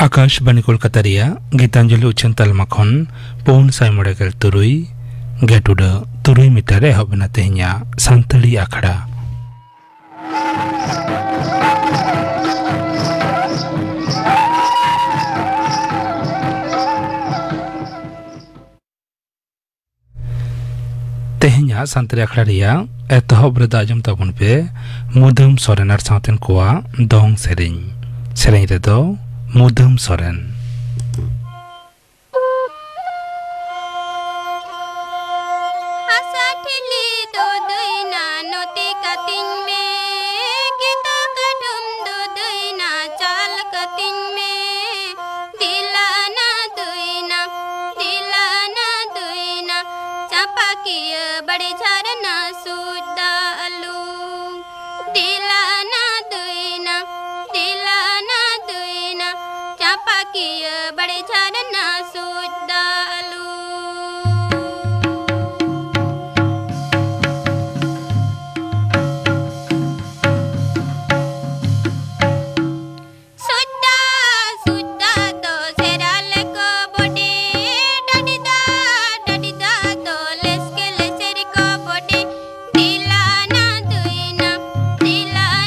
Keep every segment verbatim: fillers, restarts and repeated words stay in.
ᱟᱠᱟᱥᱵᱟᱱᱤ ᱠᱳᱞᱠᱟᱛᱟ ᱨᱮᱭᱟᱜ ᱜᱤᱛᱟᱧᱡᱚᱞᱤ ᱩᱪᱷᱟᱹᱱ ᱛᱟᱞᱢᱟ ᱠᱷᱚᱱ ᱯᱩᱱ ᱥᱟᱭ ᱢᱚᱬᱮ ᱜᱮᱞ ᱛᱩᱨᱩᱭ ᱜᱮᱴ ᱩᱰᱟᱹ ᱛᱩᱨᱩᱭ ᱢᱤᱴᱟᱨ ᱨᱮ ᱮᱦᱚᱵ ᱮᱱᱟ ᱛᱮᱦᱮᱧᱟᱜ ᱥᱟᱱᱛᱟᱲᱤ ᱟᱠᱷᱲᱟ᱾ ᱛᱮᱦᱮᱧᱟᱜ ᱥᱟᱱᱛᱟᱲᱤ ᱟᱠᱷᱲᱟ ᱨᱮᱭᱟᱜ ᱮᱛᱚᱦᱚᱵ ᱨᱮᱫᱚ ᱟᱸᱡᱚᱢ ᱛᱟᱵᱚᱱ ᱯᱮ ᱢᱩᱫᱟᱹᱢ ᱥᱚᱨᱮᱱ ᱟᱨ ᱥᱟᱶᱛᱮᱱ ᱠᱚᱣᱟᱜ ᱫᱚᱝ ᱥᱮᱨᱮᱧ᱾ ᱥᱮᱨᱮᱧ ᱨᱮᱫᱚ ᱢᱩᱫᱟᱹᱢ ᱥᱚᱨᱮᱱ᱾ ᱦᱟᱥᱟ ᱴᱷᱤᱞᱤ ᱫᱚ ᱫᱟᱹᱭᱱᱟ ᱱᱚᱛᱮ ᱠᱟᱹᱛᱤᱧ ᱢᱮ, ᱜᱮᱫᱚ ᱠᱟᱰᱚᱢ ᱫᱚ ᱫᱟᱹᱭᱱᱟ ᱪᱟᱞ ᱠᱟᱹᱛᱤᱧ ᱢᱮ᱾ ᱫᱤᱞᱟᱱᱟ ᱫᱟᱹᱭᱱᱟ, ᱫᱤᱞᱟᱱᱟ ᱫᱟᱹᱭᱱᱟ, ᱪᱟᱯᱟᱠᱤᱭᱟᱹ ᱵᱟᱲᱮ ᱡᱷᱟᱨᱱᱟ ᱥᱩᱡ ᱫᱟ ᱟᱞᱩ᱾ ᱫᱤᱞᱟᱱᱟ ᱫᱟᱹᱭᱱᱟ, ᱫᱤᱞᱟᱱᱟ ᱫᱟᱹᱭᱱᱟ, ᱪᱟᱯᱟᱠᱤᱭᱟᱹ ᱵᱟᱲᱮ ᱡᱷᱟᱨᱱᱟ ᱥᱩᱡ ᱫᱟ ᱟᱞᱩ᱾ ᱥᱩᱡ ᱫᱟ, ᱥᱩᱡ ᱫᱟ ᱫᱚ ᱥᱮᱨᱟ ᱞᱮᱠᱚ ᱵᱚᱰᱮ, ᱰᱟᱹᱰᱤ ᱫᱟ, ᱰᱟᱹᱰᱤ ᱫᱟ ᱫᱚ ᱞᱮᱥᱠᱮ ᱞᱮᱥᱮᱨ ᱠᱚ ᱵᱚᱰᱮ᱾ ᱫᱤᱞᱟᱱᱟ ᱫᱟᱹᱭᱱᱟ, ᱫᱤᱞᱟᱱᱟ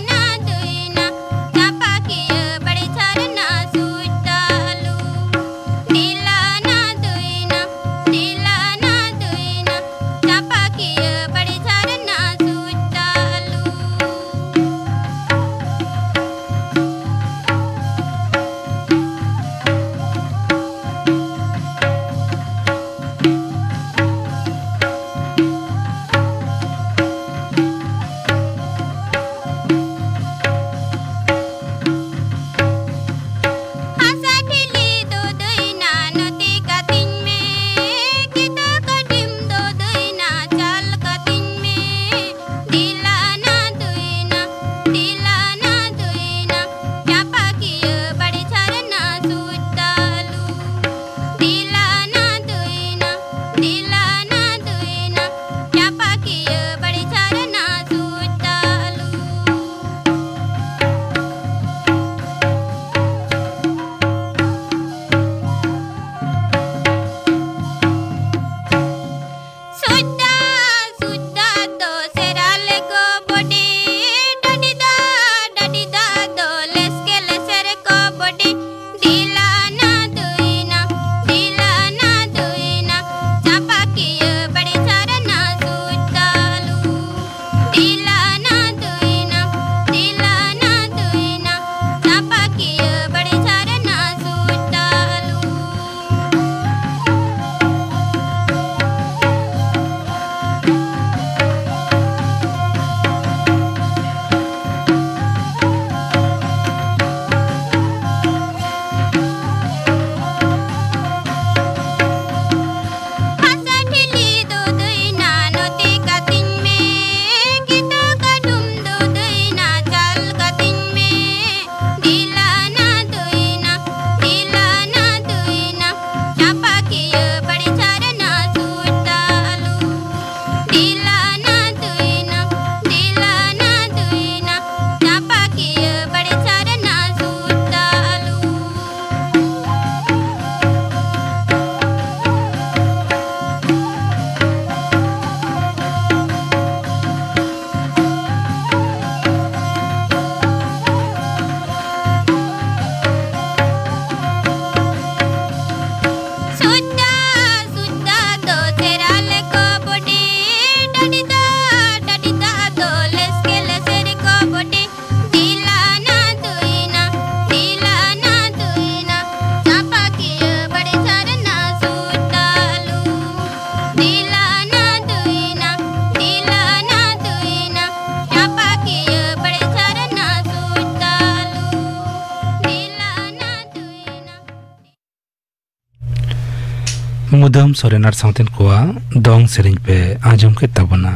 ᱢᱩᱫᱟᱹᱢ ᱥᱚᱨᱮᱱ ᱟᱨ ᱥᱟᱶᱛᱮᱱ ᱠᱚᱣᱟᱜ ᱫᱚᱝ ᱥᱮᱨᱮᱧ ᱯᱮ ᱟᱸᱡᱚᱢ ᱠᱮᱫ ᱛᱟᱵᱚᱱᱟ᱾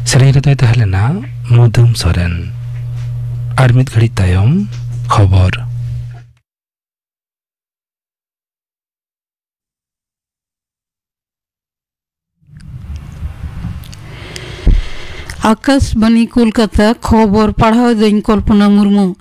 ᱥᱮᱨᱮᱧ ᱨᱮᱫᱚᱭ ᱛᱟᱦᱮᱸ ᱞᱮᱱᱟ ᱢᱩᱫᱟᱹᱢ ᱥᱚᱨᱮᱱ᱾ ᱟᱨ ᱢᱤᱫ ᱜᱷᱟᱹᱲᱤᱡ ᱛᱟᱭᱚᱢ ᱠᱷᱚᱵᱚᱨ᱾ ᱟᱠᱟᱥᱵᱟᱱᱤ ᱠᱳᱞᱠᱟᱛᱟ, ᱠᱷᱚᱵᱚᱨ ᱯᱟᱲᱦᱟᱣ ᱫᱟᱹᱧ ᱠᱚᱞᱯᱚᱱᱟ ᱢᱩᱨᱢᱩ᱾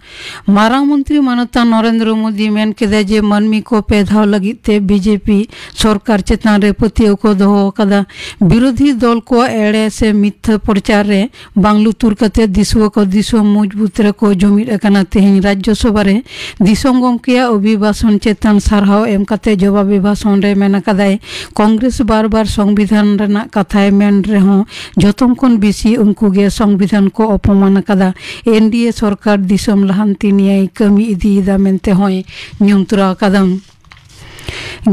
ᱢᱟᱨᱟᱝ ᱢᱚᱱᱛᱨᱤ ᱢᱟᱱᱚᱛᱟᱱ ᱱᱚᱨᱮᱱᱫᱨᱚ ᱢᱳᱫᱤ ᱢᱮᱱ ᱠᱮᱫᱟ ᱡᱮ ᱢᱟᱹᱱᱢᱤ ᱠᱚ ᱯᱮ ᱫᱷᱟᱣ ᱞᱟᱹᱜᱤᱫ ᱛᱮ ᱵᱤᱡᱮᱯᱤ ᱥᱚᱨᱠᱟᱨ ᱪᱮᱛᱟᱱ ᱨᱮ ᱯᱟᱹᱛᱭᱟᱹᱣ ᱠᱚ ᱫᱚᱦᱚ ᱟᱠᱟᱫᱟ᱾ ᱵᱤᱨᱳᱫᱷᱤ ᱫᱚᱞ ᱠᱚᱣᱟᱜ ᱮᱲᱮ ᱥᱮ ᱢᱤᱛᱷᱭᱟᱹ ᱯᱨᱚᱪᱟᱨ ᱨᱮ ᱵᱟᱝ ᱞᱩᱛᱩᱨ ᱠᱟᱛᱮ ᱫᱤᱥᱩᱣᱟᱹ ᱠᱚ ᱫᱤᱥᱚᱢ ᱢᱩᱡᱽ ᱵᱩᱛ ᱨᱮᱠᱚ ᱡᱩᱢᱤᱫ ᱟᱠᱟᱱᱟ᱾ ᱛᱮᱦᱮᱧ ᱨᱟᱡᱽᱡᱚᱥᱚᱵᱷᱟ ᱨᱮ ᱫᱤᱥᱚᱢ ᱜᱚᱢᱠᱮᱭᱟᱜ ᱚᱵᱷᱤᱵᱷᱟᱥᱚᱱ ᱪᱮᱛᱟᱱ ᱥᱟᱨᱦᱟᱣ ᱮᱢ ᱠᱟᱛᱮ ᱡᱚᱵᱟᱵᱤ ᱵᱷᱟᱥᱚᱱ ᱨᱮ ᱢᱮᱱ ᱟᱠᱟᱫᱟᱭ, ᱠᱚᱝᱜᱨᱮᱥ ᱵᱟᱨ ᱵᱟᱨ ᱥᱚᱝᱵᱤᱫᱷᱟᱱ ᱨᱮᱱᱟᱜ ᱠᱟᱛᱷᱟᱭ ᱢᱮᱱ ᱨᱮᱦᱚᱸ ᱡᱚᱛᱚᱢ ᱠᱷᱚᱱ ᱵᱮᱥᱤ ᱩᱱᱠᱩ ᱜᱮ ᱥᱚᱝᱵᱤᱫᱷᱟᱱ ᱠᱚ ᱚᱯᱚᱢᱟᱱ ᱟᱠᱟᱫᱟ᱾ ᱮᱱᱰᱤᱮ ᱥᱚᱨᱠᱟᱨ ᱫᱤᱥᱚᱢ ᱞᱟᱦᱟᱱᱛᱤ ᱱᱤᱭᱟᱹᱭ ᱠᱟᱹᱢᱤ ᱤᱫᱤᱭᱮᱫᱟ ᱢᱮᱱᱛᱮ ᱦᱚᱸᱭ ᱧᱩᱢ ᱛᱚᱨᱟ ᱟᱠᱟᱫᱟ᱾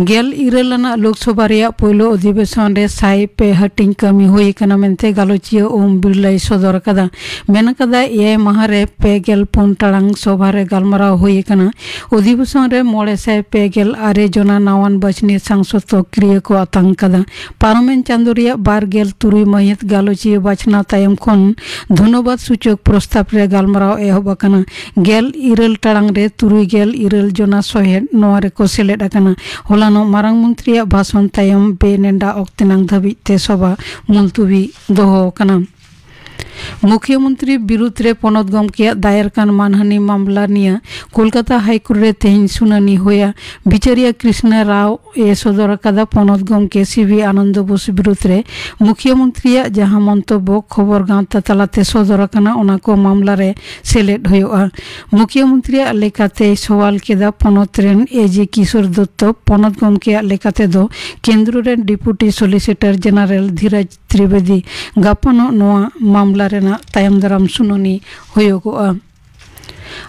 ᱜᱮᱞ ᱤᱨᱟᱹᱞ ᱟᱱᱟᱜ ᱞᱳᱠᱥᱚᱵᱷᱟ ᱨᱮᱭᱟᱜ ᱯᱳᱭᱞᱳ ᱚᱫᱷᱤᱵᱮᱥᱚᱱ ᱨᱮ ᱥᱟᱭ ᱯᱮ ᱦᱟᱹᱴᱤᱧ ᱠᱟᱹᱢᱤ ᱦᱩᱭ ᱟᱠᱟᱱᱟ ᱢᱮᱱᱛᱮ ᱜᱟᱞᱚᱪᱤᱭᱟᱹ ᱳᱢ ᱵᱤᱨᱞᱟᱭ ᱥᱚᱫᱚᱨ ᱟᱠᱟᱫᱟ᱾ ᱢᱮᱱ ᱟᱠᱟᱫᱟᱭ, ᱮᱭᱟᱭ ᱢᱟᱦᱟ ᱨᱮ ᱯᱮ ᱜᱮᱞ ᱯᱩᱱ ᱴᱟᱲᱟᱝ ᱥᱚᱵᱷᱟ ᱨᱮ ᱜᱟᱞᱢᱟᱨᱟᱣ ᱦᱩᱭ ᱟᱠᱟᱱᱟ᱾ ᱚᱫᱷᱤᱵᱮᱥᱚᱱ ᱨᱮ ᱢᱚᱬᱮ ᱥᱟᱭ ᱯᱮ ᱜᱮᱞ ᱟᱨᱮ ᱡᱚᱱᱟ ᱱᱟᱣᱟᱱ ᱵᱟᱪᱷᱱᱤ ᱥᱟᱝᱥᱚᱫ ᱠᱚ ᱠᱤᱨᱤᱭᱟᱹ ᱠᱚ ᱟᱛᱟᱝ ᱟᱠᱟᱫᱟ᱾ ᱯᱟᱨᱚᱢᱮᱱ ᱪᱟᱸᱫᱳ ᱨᱮᱭᱟᱜ ᱵᱟᱨ ᱜᱮᱞ ᱛᱩᱨᱩᱭ ᱢᱟᱹᱦᱤᱛ ᱜᱟᱞᱚᱪᱤᱭᱟᱹ ᱵᱟᱪᱷᱱᱟᱣ ᱛᱟᱭᱚᱢ ᱠᱷᱚᱱ ᱫᱷᱚᱱᱱᱚᱵᱟᱫ ᱥᱩᱪᱚᱠ ᱯᱨᱚᱥᱛᱟᱵ ᱨᱮ ᱜᱟᱞᱢᱟᱨᱟᱣ ᱮᱦᱚᱵ ᱟᱠᱟᱱᱟ᱾ ᱜᱮᱞ ᱤᱨᱟᱹᱞ ᱴᱟᱲᱟᱝ ᱨᱮ ᱛᱩᱨᱩᱭ ᱜᱮᱞ ᱤᱨᱟᱹᱞ ᱡᱚᱱᱟ ᱥᱚᱦᱮᱫ ᱱᱚᱣᱟ ᱨᱮᱠᱚ ᱥᱮᱞᱮᱫ ᱟᱠᱟᱱᱟ᱾ ᱦᱚᱞᱟᱱᱚᱜ ᱢᱟᱨᱟᱝ ᱢᱚᱱᱛᱨᱤᱭᱟᱜ ᱵᱷᱟᱥᱚᱱ ᱛᱟᱭᱚᱢ ᱵᱮᱱᱮᱰᱟ ᱚᱠᱛᱮ ᱱᱟᱝ ᱫᱷᱟᱹᱵᱤᱡ ᱛᱮ ᱥᱚᱵᱷᱟ ᱢᱩᱞᱛᱩᱵᱤ ᱫᱚᱦᱚ ᱟᱠᱟᱱᱟ᱾ ᱢᱩᱠᱷᱭᱟᱹᱢᱚᱱᱛᱨᱤ ᱵᱤᱨᱩᱫᱷ ᱨᱮ ᱯᱚᱱᱚᱛ ᱜᱚᱢᱠᱮᱭᱟᱜ ᱫᱟᱭᱮᱨ ᱠᱟᱱ ᱢᱟᱱᱦᱟᱱᱤ ᱢᱟᱢᱞᱟ ᱱᱤᱭᱟᱹ ᱠᱳᱞᱠᱟᱛᱟ ᱦᱟᱭᱠᱳᱨᱴ ᱨᱮ ᱛᱮᱦᱮᱧ ᱥᱩᱱᱟᱹᱱᱤ ᱦᱩᱭᱟ᱾ ᱵᱤᱪᱟᱹᱨᱤᱭᱟᱹ ᱠᱨᱤᱥᱱᱟ ᱨᱟᱣ ᱮ ᱥᱚᱫᱚᱨ ᱟᱠᱟᱫᱟ ᱯᱚᱱᱚᱛ ᱜᱚᱢᱠᱮ ᱥᱤ ᱵᱷᱤ ᱟᱱᱚᱱᱫᱚ ᱵᱳᱥ ᱵᱤᱨᱩᱫᱷ ᱨᱮ ᱢᱩᱠᱷᱭᱟᱹᱢᱚᱱᱛᱨᱤᱭᱟᱜ ᱡᱟᱦᱟᱸ ᱢᱚᱱᱛᱚᱵᱵᱚ ᱠᱷᱚᱵᱚᱨ ᱜᱟᱶᱛᱟ ᱛᱟᱞᱟᱛᱮ ᱥᱚᱫᱚᱨ ᱟᱠᱟᱱᱟ, ᱚᱱᱟ ᱠᱚ ᱢᱟᱢᱞᱟ ᱨᱮ ᱥᱮᱞᱮᱫ ᱦᱩᱭᱩᱜᱼᱟ᱾ ᱢᱩᱠᱷᱭᱟᱹᱢᱚᱱᱛᱨᱤᱭᱟᱜ ᱞᱮᱠᱟᱛᱮᱭ ᱥᱚᱣᱟᱞ ᱠᱮᱫᱟ ᱯᱚᱱᱚᱛ ᱨᱮᱱ ᱮ ᱡᱤ ᱠᱤᱥᱳᱨ ᱫᱚᱛᱛᱚ, ᱯᱚᱱᱚᱛ ᱜᱚᱢᱠᱮᱭᱟᱜ ᱞᱮᱠᱟᱛᱮ ᱫᱚ ᱠᱮᱱᱫᱨᱚ ᱨᱮᱱ ᱰᱤᱯᱩᱴᱤ ᱥᱚᱞᱤᱥᱤᱴᱚᱨ ᱡᱮᱱᱟᱨᱮᱞ ᱫᱷᱤᱨᱟᱡᱽ ᱛᱨᱤᱵᱮᱫᱤ᱾ ᱜᱟᱯᱟᱱᱚᱜ ᱱᱚᱣᱟ ᱢᱟᱢᱞᱟ ᱨᱮᱱᱟᱜ ᱛᱟᱭᱚᱢ ᱫᱟᱨᱟᱢ ᱥᱩᱱᱟᱹᱱᱤ ᱦᱩᱭᱩᱜᱚᱜᱼᱟ᱾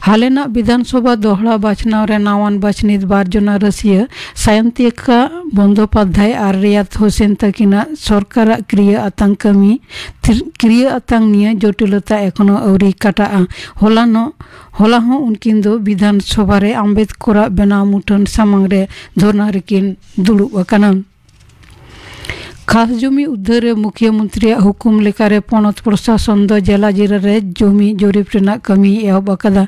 ᱦᱟᱞᱮᱱᱟᱜ ᱵᱤᱫᱷᱟᱱ ᱥᱚᱵᱷᱟ ᱫᱚᱦᱲᱟ ᱵᱟᱪᱷᱱᱟᱣ ᱨᱮ ᱱᱟᱣᱟᱱ ᱵᱟᱪᱷᱱᱤᱛ ᱵᱟᱨ ᱡᱚᱱᱟ ᱨᱟᱹᱥᱤᱭᱟᱹ ᱥᱟᱭᱚᱱᱛᱤᱠᱟ ᱵᱚᱱᱫᱳᱯᱟᱫᱽᱫᱷᱟᱭ ᱟᱨ ᱨᱮᱭᱟᱛ ᱦᱳᱥᱮᱱ ᱛᱟᱹᱠᱤᱱᱟᱜ ᱥᱚᱨᱠᱟᱨᱟᱜ ᱠᱨᱤᱭᱟᱹ ᱟᱛᱟᱝ ᱠᱟᱹᱢᱤ, ᱛᱤᱨ-, ᱠᱨᱤᱭᱟᱹ ᱟᱛᱟᱝ ᱱᱤᱭᱟᱹ ᱡᱚᱴᱤᱞᱚᱛᱟ ᱮᱠᱷᱚᱱᱚ ᱟᱹᱣᱨᱤ ᱠᱟᱴᱟᱜᱼᱟ᱾ ᱦᱚᱞᱟᱱᱚᱜ, ᱦᱚᱞᱟ ᱦᱚᱸ ᱩᱱᱠᱤᱱ ᱫᱚ ᱵᱤᱫᱷᱟᱱ ᱥᱚᱵᱷᱟ ᱨᱮ ᱟᱢᱵᱮᱫᱠᱚᱨᱟᱜ ᱵᱮᱱᱟᱣ ᱢᱩᱴᱷᱟᱹᱱ ᱥᱟᱢᱟᱝ ᱨᱮ ᱫᱷᱚᱨᱱᱟ ᱨᱮᱠᱤᱱ ᱫᱩᱲᱩᱵ ᱟᱠᱟᱱᱟ᱾ ᱠᱷᱟᱥ ᱡᱚᱢᱤ ᱩᱫᱽᱫᱷᱟᱹᱨ ᱨᱮ ᱢᱩᱠᱷᱭᱟᱹ ᱢᱚᱱᱛᱨᱤᱭᱟᱜ ᱦᱩᱠᱩᱢ ᱞᱮᱠᱟᱨᱮ ᱯᱚᱱᱚᱛ ᱯᱨᱚᱥᱟᱥᱚᱱ ᱫᱚ ᱡᱮᱞᱟ ᱡᱮᱞᱟ ᱨᱮ ᱡᱚᱢᱤ ᱡᱚᱨᱤᱯ ᱨᱮᱱᱟᱜ ᱠᱟᱹᱢᱤᱭ ᱮᱦᱚᱵ ᱟᱠᱟᱫᱟ᱾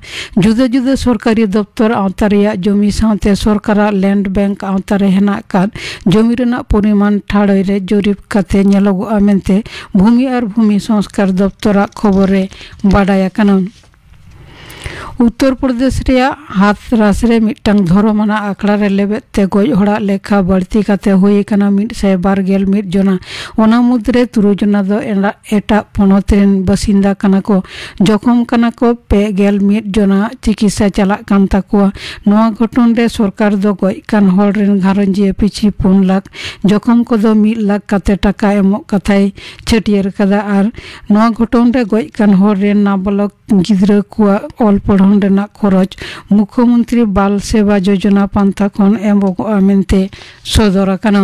ᱡᱩᱫᱟᱹ ᱡᱩᱫᱟᱹ ᱥᱚᱨᱠᱟᱨᱤ ᱫᱚᱯᱛᱚᱨ ᱟᱣᱛᱟ ᱨᱮᱭᱟᱜ ᱡᱚᱢᱤ ᱥᱟᱶᱛᱮ ᱥᱚᱨᱠᱟᱨᱟᱜ ᱞᱮᱱᱰ ᱵᱮᱝᱠ ᱟᱣᱛᱟ ᱨᱮ ᱦᱮᱱᱟᱜ ᱟᱠᱟᱫ ᱡᱚᱢᱤ ᱨᱮᱱᱟᱜ ᱯᱚᱨᱤᱢᱟᱱ ᱴᱷᱟᱲᱚᱭ ᱨᱮ ᱡᱚᱨᱤᱯ ᱠᱟᱛᱮ ᱧᱮᱞᱚᱜᱚᱜᱼᱟ ᱢᱮᱱᱛᱮ ᱵᱷᱩᱢᱤ ᱟᱨ ᱵᱷᱩᱢᱤ ᱥᱚᱝᱥᱠᱟᱨ ᱫᱚᱯᱛᱚᱨᱟᱜ ᱠᱷᱚᱵᱚᱨ ᱨᱮ ᱵᱟᱰᱟᱭ ᱟᱠᱟᱱᱟ᱾ ᱩᱛᱛᱚᱨ ᱯᱨᱚᱫᱮᱥ ᱨᱮᱭᱟᱜ ᱦᱟᱛᱷᱨᱟᱥ ᱨᱮ ᱢᱤᱫᱴᱟᱝ ᱫᱷᱚᱨᱚᱢ ᱟᱱᱟᱜ ᱟᱠᱷᱲᱟ ᱨᱮ ᱞᱮᱵᱮᱫ ᱛᱮ ᱜᱚᱡ ᱦᱚᱲᱟᱜ ᱞᱮᱠᱷᱟ ᱵᱟᱹᱲᱛᱤ ᱠᱟᱛᱮ ᱦᱩᱭ ᱟᱠᱟᱱᱟ ᱢᱤᱫ ᱥᱟᱭ ᱵᱟᱨ ᱜᱮᱞ ᱢᱤᱫ ᱡᱚᱱᱟ᱾ ᱚᱱᱟ ᱢᱩᱫᱽᱨᱮ ᱛᱩᱨᱩᱭ ᱡᱚᱱᱟ ᱫᱚ ᱮᱱᱟ-, ᱮᱴᱟᱜ ᱯᱚᱱᱚᱛ ᱨᱮᱱ ᱵᱟᱥᱤᱱᱫᱟ ᱠᱟᱱᱟ ᱠᱚ᱾ ᱡᱚᱠᱷᱚᱢ ᱠᱟᱱᱟ ᱠᱚ ᱯᱮ ᱜᱮᱞ ᱢᱤᱫ ᱡᱚᱱᱟ, ᱪᱤᱠᱤᱛᱥᱟ ᱪᱟᱞᱟᱜ ᱠᱟᱱ ᱛᱟᱠᱚᱣᱟ᱾ ᱱᱚᱣᱟ ᱜᱷᱚᱴᱚᱱ ᱨᱮ ᱥᱚᱨᱠᱟᱨ ᱫᱚ ᱜᱚᱡ ᱠᱟᱱ ᱦᱚᱲ ᱨᱮᱱ ᱜᱷᱟᱨᱚᱸᱡᱽᱤᱭᱟᱹ ᱯᱤᱪᱷᱤ ᱯᱩᱱ ᱞᱟᱠᱷ, ᱡᱚᱠᱷᱚᱢ ᱠᱚᱫᱚ ᱢᱤᱫ ᱞᱟᱠᱷ ᱠᱟᱛᱮ ᱴᱟᱠᱟ ᱮᱢᱚᱜ ᱠᱟᱛᱷᱟᱭ ᱪᱷᱟᱹᱴᱭᱟᱹᱨ ᱠᱟᱫᱟ᱾ ᱟᱨ ᱱᱚᱣᱟ ᱜᱷᱚᱴᱚᱱ ᱨᱮ ᱜᱚᱡ ᱠᱟᱱ ᱦᱚᱲ ᱨᱮᱱ ᱱᱟᱵᱟᱞᱚᱠ ᱜᱤᱫᱽᱨᱟᱹ ᱠᱚᱣᱟᱜ ᱚᱞ ᱯᱚᱲᱦᱚᱱ ᱨᱮᱱᱟᱜ ᱠᱷᱚᱨᱚᱪ ᱢᱩᱠᱷᱭᱚᱢᱚᱱᱛᱨᱤ ᱵᱟᱞ ᱥᱮᱵᱟ ᱡᱳᱡᱚᱱᱟ ᱯᱟᱱᱛᱷᱟ ᱠᱷᱚᱱ ᱮᱢᱚᱜᱚᱜᱼᱟ ᱢᱮᱱᱛᱮ ᱥᱚᱫᱚᱨ ᱟᱠᱟᱱᱟ᱾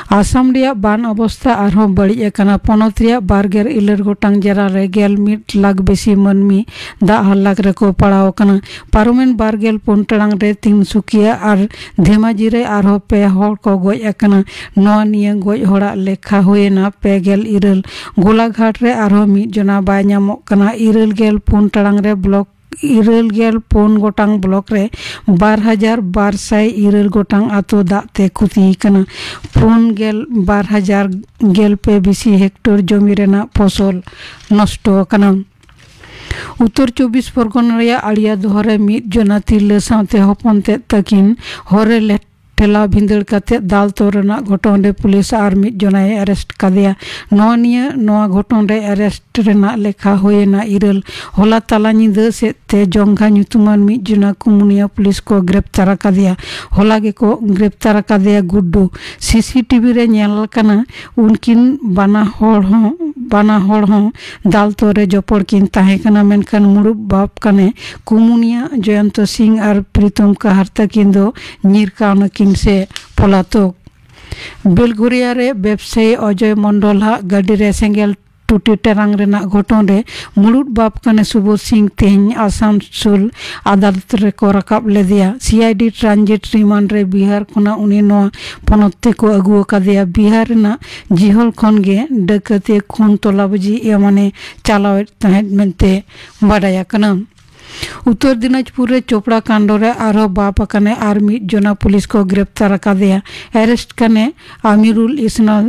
ᱟᱥᱟᱢ ᱨᱮᱭᱟᱜ ᱵᱟᱱ ᱚᱵᱚᱥᱛᱟ ᱟᱨᱦᱚᱸ ᱵᱟᱹᱲᱤᱡ ᱟᱠᱟᱱᱟ᱾ ᱯᱚᱱᱚᱛ ᱨᱮᱭᱟᱜ ᱵᱟᱨ ᱜᱮᱞ ᱤᱨᱟᱹᱞ ᱜᱚᱴᱟᱝ ᱡᱮᱞᱟ ᱨᱮ ᱜᱮᱞ ᱢᱤᱫ ᱞᱟᱠᱷ ᱵᱮᱥᱤ ᱢᱟᱹᱱᱢᱤ ᱫᱟᱜ ᱦᱟᱞᱟᱠ ᱨᱮᱠᱚ ᱯᱟᱲᱟᱣ ᱟᱠᱟᱱᱟ᱾ ᱯᱟᱨᱚᱢᱮᱱ ᱵᱟᱨ ᱜᱮᱞ ᱯᱩᱱ ᱴᱟᱲᱟᱝ ᱨᱮ ᱛᱤᱱᱥᱩᱠᱤᱭᱟ ᱟᱨ ᱫᱷᱮᱢᱟᱡᱤ ᱨᱮ ᱟᱨᱦᱚᱸ ᱯᱮ ᱦᱚᱲ ᱠᱚ ᱜᱚᱡ ᱟᱠᱟᱱᱟ᱾ ᱱᱚᱣᱟ ᱱᱤᱭᱟᱹ ᱜᱚᱡ ᱦᱚᱲᱟᱜ ᱞᱮᱠᱷᱟ ᱦᱩᱭᱮᱱᱟ ᱯᱮ ᱜᱮᱞ ᱤᱨᱟᱹᱞ᱾ ᱜᱳᱞᱟᱜᱷᱟᱴ ᱨᱮ ᱟᱨᱦᱚᱸ ᱢᱤᱫ ᱡᱚᱱᱟ ᱵᱟᱭ ᱧᱟᱢᱚᱜ ᱠᱟᱱᱟ᱾ ᱤᱨᱟᱹᱞ ᱜᱮᱞ ᱯᱩᱱ ᱴᱟᱲᱟᱝ ᱨᱮ ᱵᱞᱚᱠ ᱤᱨᱟᱹᱞ ᱜᱮᱞ ᱯᱩᱱ ᱜᱚᱴᱟᱝ ᱵᱞᱚᱠ ᱨᱮ ᱵᱟᱨ ᱦᱟᱡᱟᱨ ᱵᱟᱨ ᱥᱟᱭ ᱤᱨᱟᱹᱞ ᱜᱚᱴᱟᱝ ᱟᱛᱳ ᱫᱟᱜ ᱛᱮ ᱠᱷᱚᱛᱤ ᱟᱠᱟᱱᱟ᱾ ᱯᱩᱱ ᱜᱮᱞ ᱵᱟᱨ ᱦᱟᱡᱟᱨ ᱜᱮᱞ ᱯᱮ ᱵᱤᱥᱤ ᱦᱮᱠᱴᱚᱨ ᱡᱚᱢᱤ ᱨᱮᱱᱟᱜ ᱯᱷᱚᱥᱚᱞ ᱱᱚᱥᱴᱚ ᱟᱠᱟᱱᱟ᱾ ᱩᱛᱛᱚᱨ ᱪᱚᱵᱵᱤᱥ ᱯᱚᱨᱜᱚᱱᱟ ᱨᱮᱭᱟᱜ ᱟᱲᱤᱭᱟ ᱫᱚᱦᱚ ᱨᱮ ᱢᱤᱫ ᱡᱚᱱᱟ ᱛᱤᱨᱞᱟᱹ ᱥᱟᱶᱛᱮ ᱦᱚᱯᱚᱱ ᱛᱮᱫ ᱛᱟᱹᱠᱤᱱ ᱦᱚᱨ ᱨᱮ ᱞᱮ-, ᱴᱷᱮᱞᱟᱣ ᱵᱷᱤᱸᱫᱟᱹᱲ ᱠᱟᱛᱮ ᱫᱟᱞ ᱛᱚᱞ ᱨᱮᱱᱟᱜ ᱜᱷᱚᱴᱚᱱ ᱨᱮ ᱯᱩᱞᱤᱥ ᱟᱨ ᱢᱤᱫ ᱡᱚᱱᱟᱭ ᱟᱨᱮᱥᱴ ᱠᱟᱫᱮᱭᱟ᱾ ᱱᱚᱣᱟ ᱱᱤᱭᱟᱹ, ᱱᱚᱣᱟ ᱜᱷᱚᱴᱚᱱ ᱨᱮ ᱟᱨᱮᱥᱴ ᱨᱮᱱᱟᱜ ᱞᱮᱠᱷᱟ ᱦᱩᱭᱮᱱᱟ ᱤᱨᱟᱹᱞ᱾ ᱦᱚᱞᱟ ᱛᱟᱞᱟ ᱧᱤᱫᱟᱹ ᱥᱮᱫ ᱛᱮ ᱡᱚᱝᱜᱷᱟ ᱧᱩᱛᱩᱢᱟᱱ ᱢᱤᱫ ᱡᱚᱱᱟ ᱠᱩᱢᱩᱱᱤᱭᱟ ᱯᱩᱞᱤᱥ ᱠᱚ ᱜᱨᱮᱯᱛᱟᱨ ᱟᱠᱟᱫᱮᱭᱟ᱾ ᱦᱚᱞᱟ ᱜᱮᱠᱚ ᱜᱨᱮᱯᱛᱟᱨ ᱟᱠᱟᱫᱮᱭᱟ ᱜᱩᱰᱰᱩ᱾ ᱥᱤᱥᱤᱴᱤᱵᱷᱤ ᱨᱮ ᱧᱮᱞ ᱟᱠᱟᱱᱟ ᱩᱱᱠᱤᱱ ᱵᱟᱱᱟ ᱦᱚᱲ ᱦᱚᱸ, ᱵᱟᱱᱟ ᱦᱚᱲ ᱦᱚᱸ ᱫᱟᱞ ᱛᱚᱞ ᱨᱮ ᱡᱚᱯᱚᱲ ᱠᱤᱱ ᱛᱟᱦᱮᱸ ᱠᱟᱱᱟ, ᱢᱮᱱᱠᱷᱟᱱ ᱢᱩᱲᱩᱫ ᱵᱟᱯ ᱠᱟᱱᱮ ᱠᱩᱢᱩᱱᱤᱭᱟ ᱡᱚᱭᱚᱱᱛᱚ ᱥᱤᱝ ᱟᱨ ᱯᱨᱤᱛᱚᱢ ᱠᱟᱦᱟᱨ ᱛᱟᱹᱠᱤᱱ ᱫᱚ ᱧᱤᱨ ᱠᱟᱣᱱᱟᱠᱤᱱ ᱥᱮ ᱯᱚᱞᱟᱛᱚᱠ᱾ ᱵᱮᱞᱜᱷᱚᱨᱤᱭᱟ ᱨᱮ ᱵᱮᱵᱽᱥᱟᱭᱤ ᱚᱡᱚᱭ ᱢᱚᱱᱰᱚᱞ ᱦᱟᱜ ᱜᱟᱹᱰᱤ ᱨᱮ ᱥᱮᱸᱜᱮᱞ ᱴᱩᱴᱤ ᱴᱮᱨᱟᱝ ᱨᱮᱱᱟᱜ ᱜᱷᱚᱴᱚᱱ ᱨᱮ ᱢᱩᱲᱩᱫ ᱵᱟᱯ ᱠᱟᱱᱮ ᱥᱩᱵᱳᱫᱷ ᱥᱤᱝ ᱛᱮᱦᱮᱧ ᱟᱥᱟᱱᱥᱳᱞ ᱟᱫᱟᱞᱚᱛ ᱨᱮᱠᱚ ᱨᱟᱠᱟᱵ ᱞᱮᱫᱮᱭᱟ᱾ ᱥᱤ ᱟᱭ ᱰᱤ transit remand ᱨᱮ ᱵᱤᱦᱟᱨ ᱠᱷᱚᱱᱟᱜ ᱩᱱᱤ ᱱᱚᱣᱟ ᱯᱚᱱᱚᱛ ᱛᱮᱠᱚ ᱟᱹᱜᱩ ᱟᱠᱟᱫᱮᱭᱟ᱾ ᱵᱤᱦᱟᱨ ᱨᱮᱱᱟᱜ ᱡᱤᱦᱚᱞ ᱠᱷᱚᱱ ᱜᱮ ᱰᱟᱹᱠᱟᱹᱛᱤ, ᱠᱷᱩᱱ, ᱛᱚᱞᱟᱵᱟᱡᱤ ᱮᱢᱟᱱᱮ ᱪᱟᱞᱟᱣᱮᱫ ᱛᱟᱦᱮᱸᱫ ᱢᱮᱱᱛᱮ ᱵᱟᱰᱟᱭ ᱟᱠᱟᱱᱟ᱾ ᱩᱛᱛᱚᱨ ᱫᱤᱱᱟᱡᱽᱯᱩᱨ ᱨᱮ ᱪᱳᱯᱲᱟ ᱠᱟᱱᱰ ᱨᱮ ᱟᱨᱦᱚᱸ ᱵᱟᱯ ᱟᱠᱟᱱᱮ ᱟᱨ ᱢᱤᱫ ᱡᱚᱱᱟ ᱯᱩᱞᱤᱥ ᱠᱚ ᱜᱨᱮᱯᱛᱟᱨ ᱟᱠᱟᱫᱮᱭᱟ᱾ ᱮᱨᱮᱥᱴ ᱠᱟᱱᱮ ᱟᱢᱤᱨᱩᱞ ᱤᱥᱞᱟᱢ᱾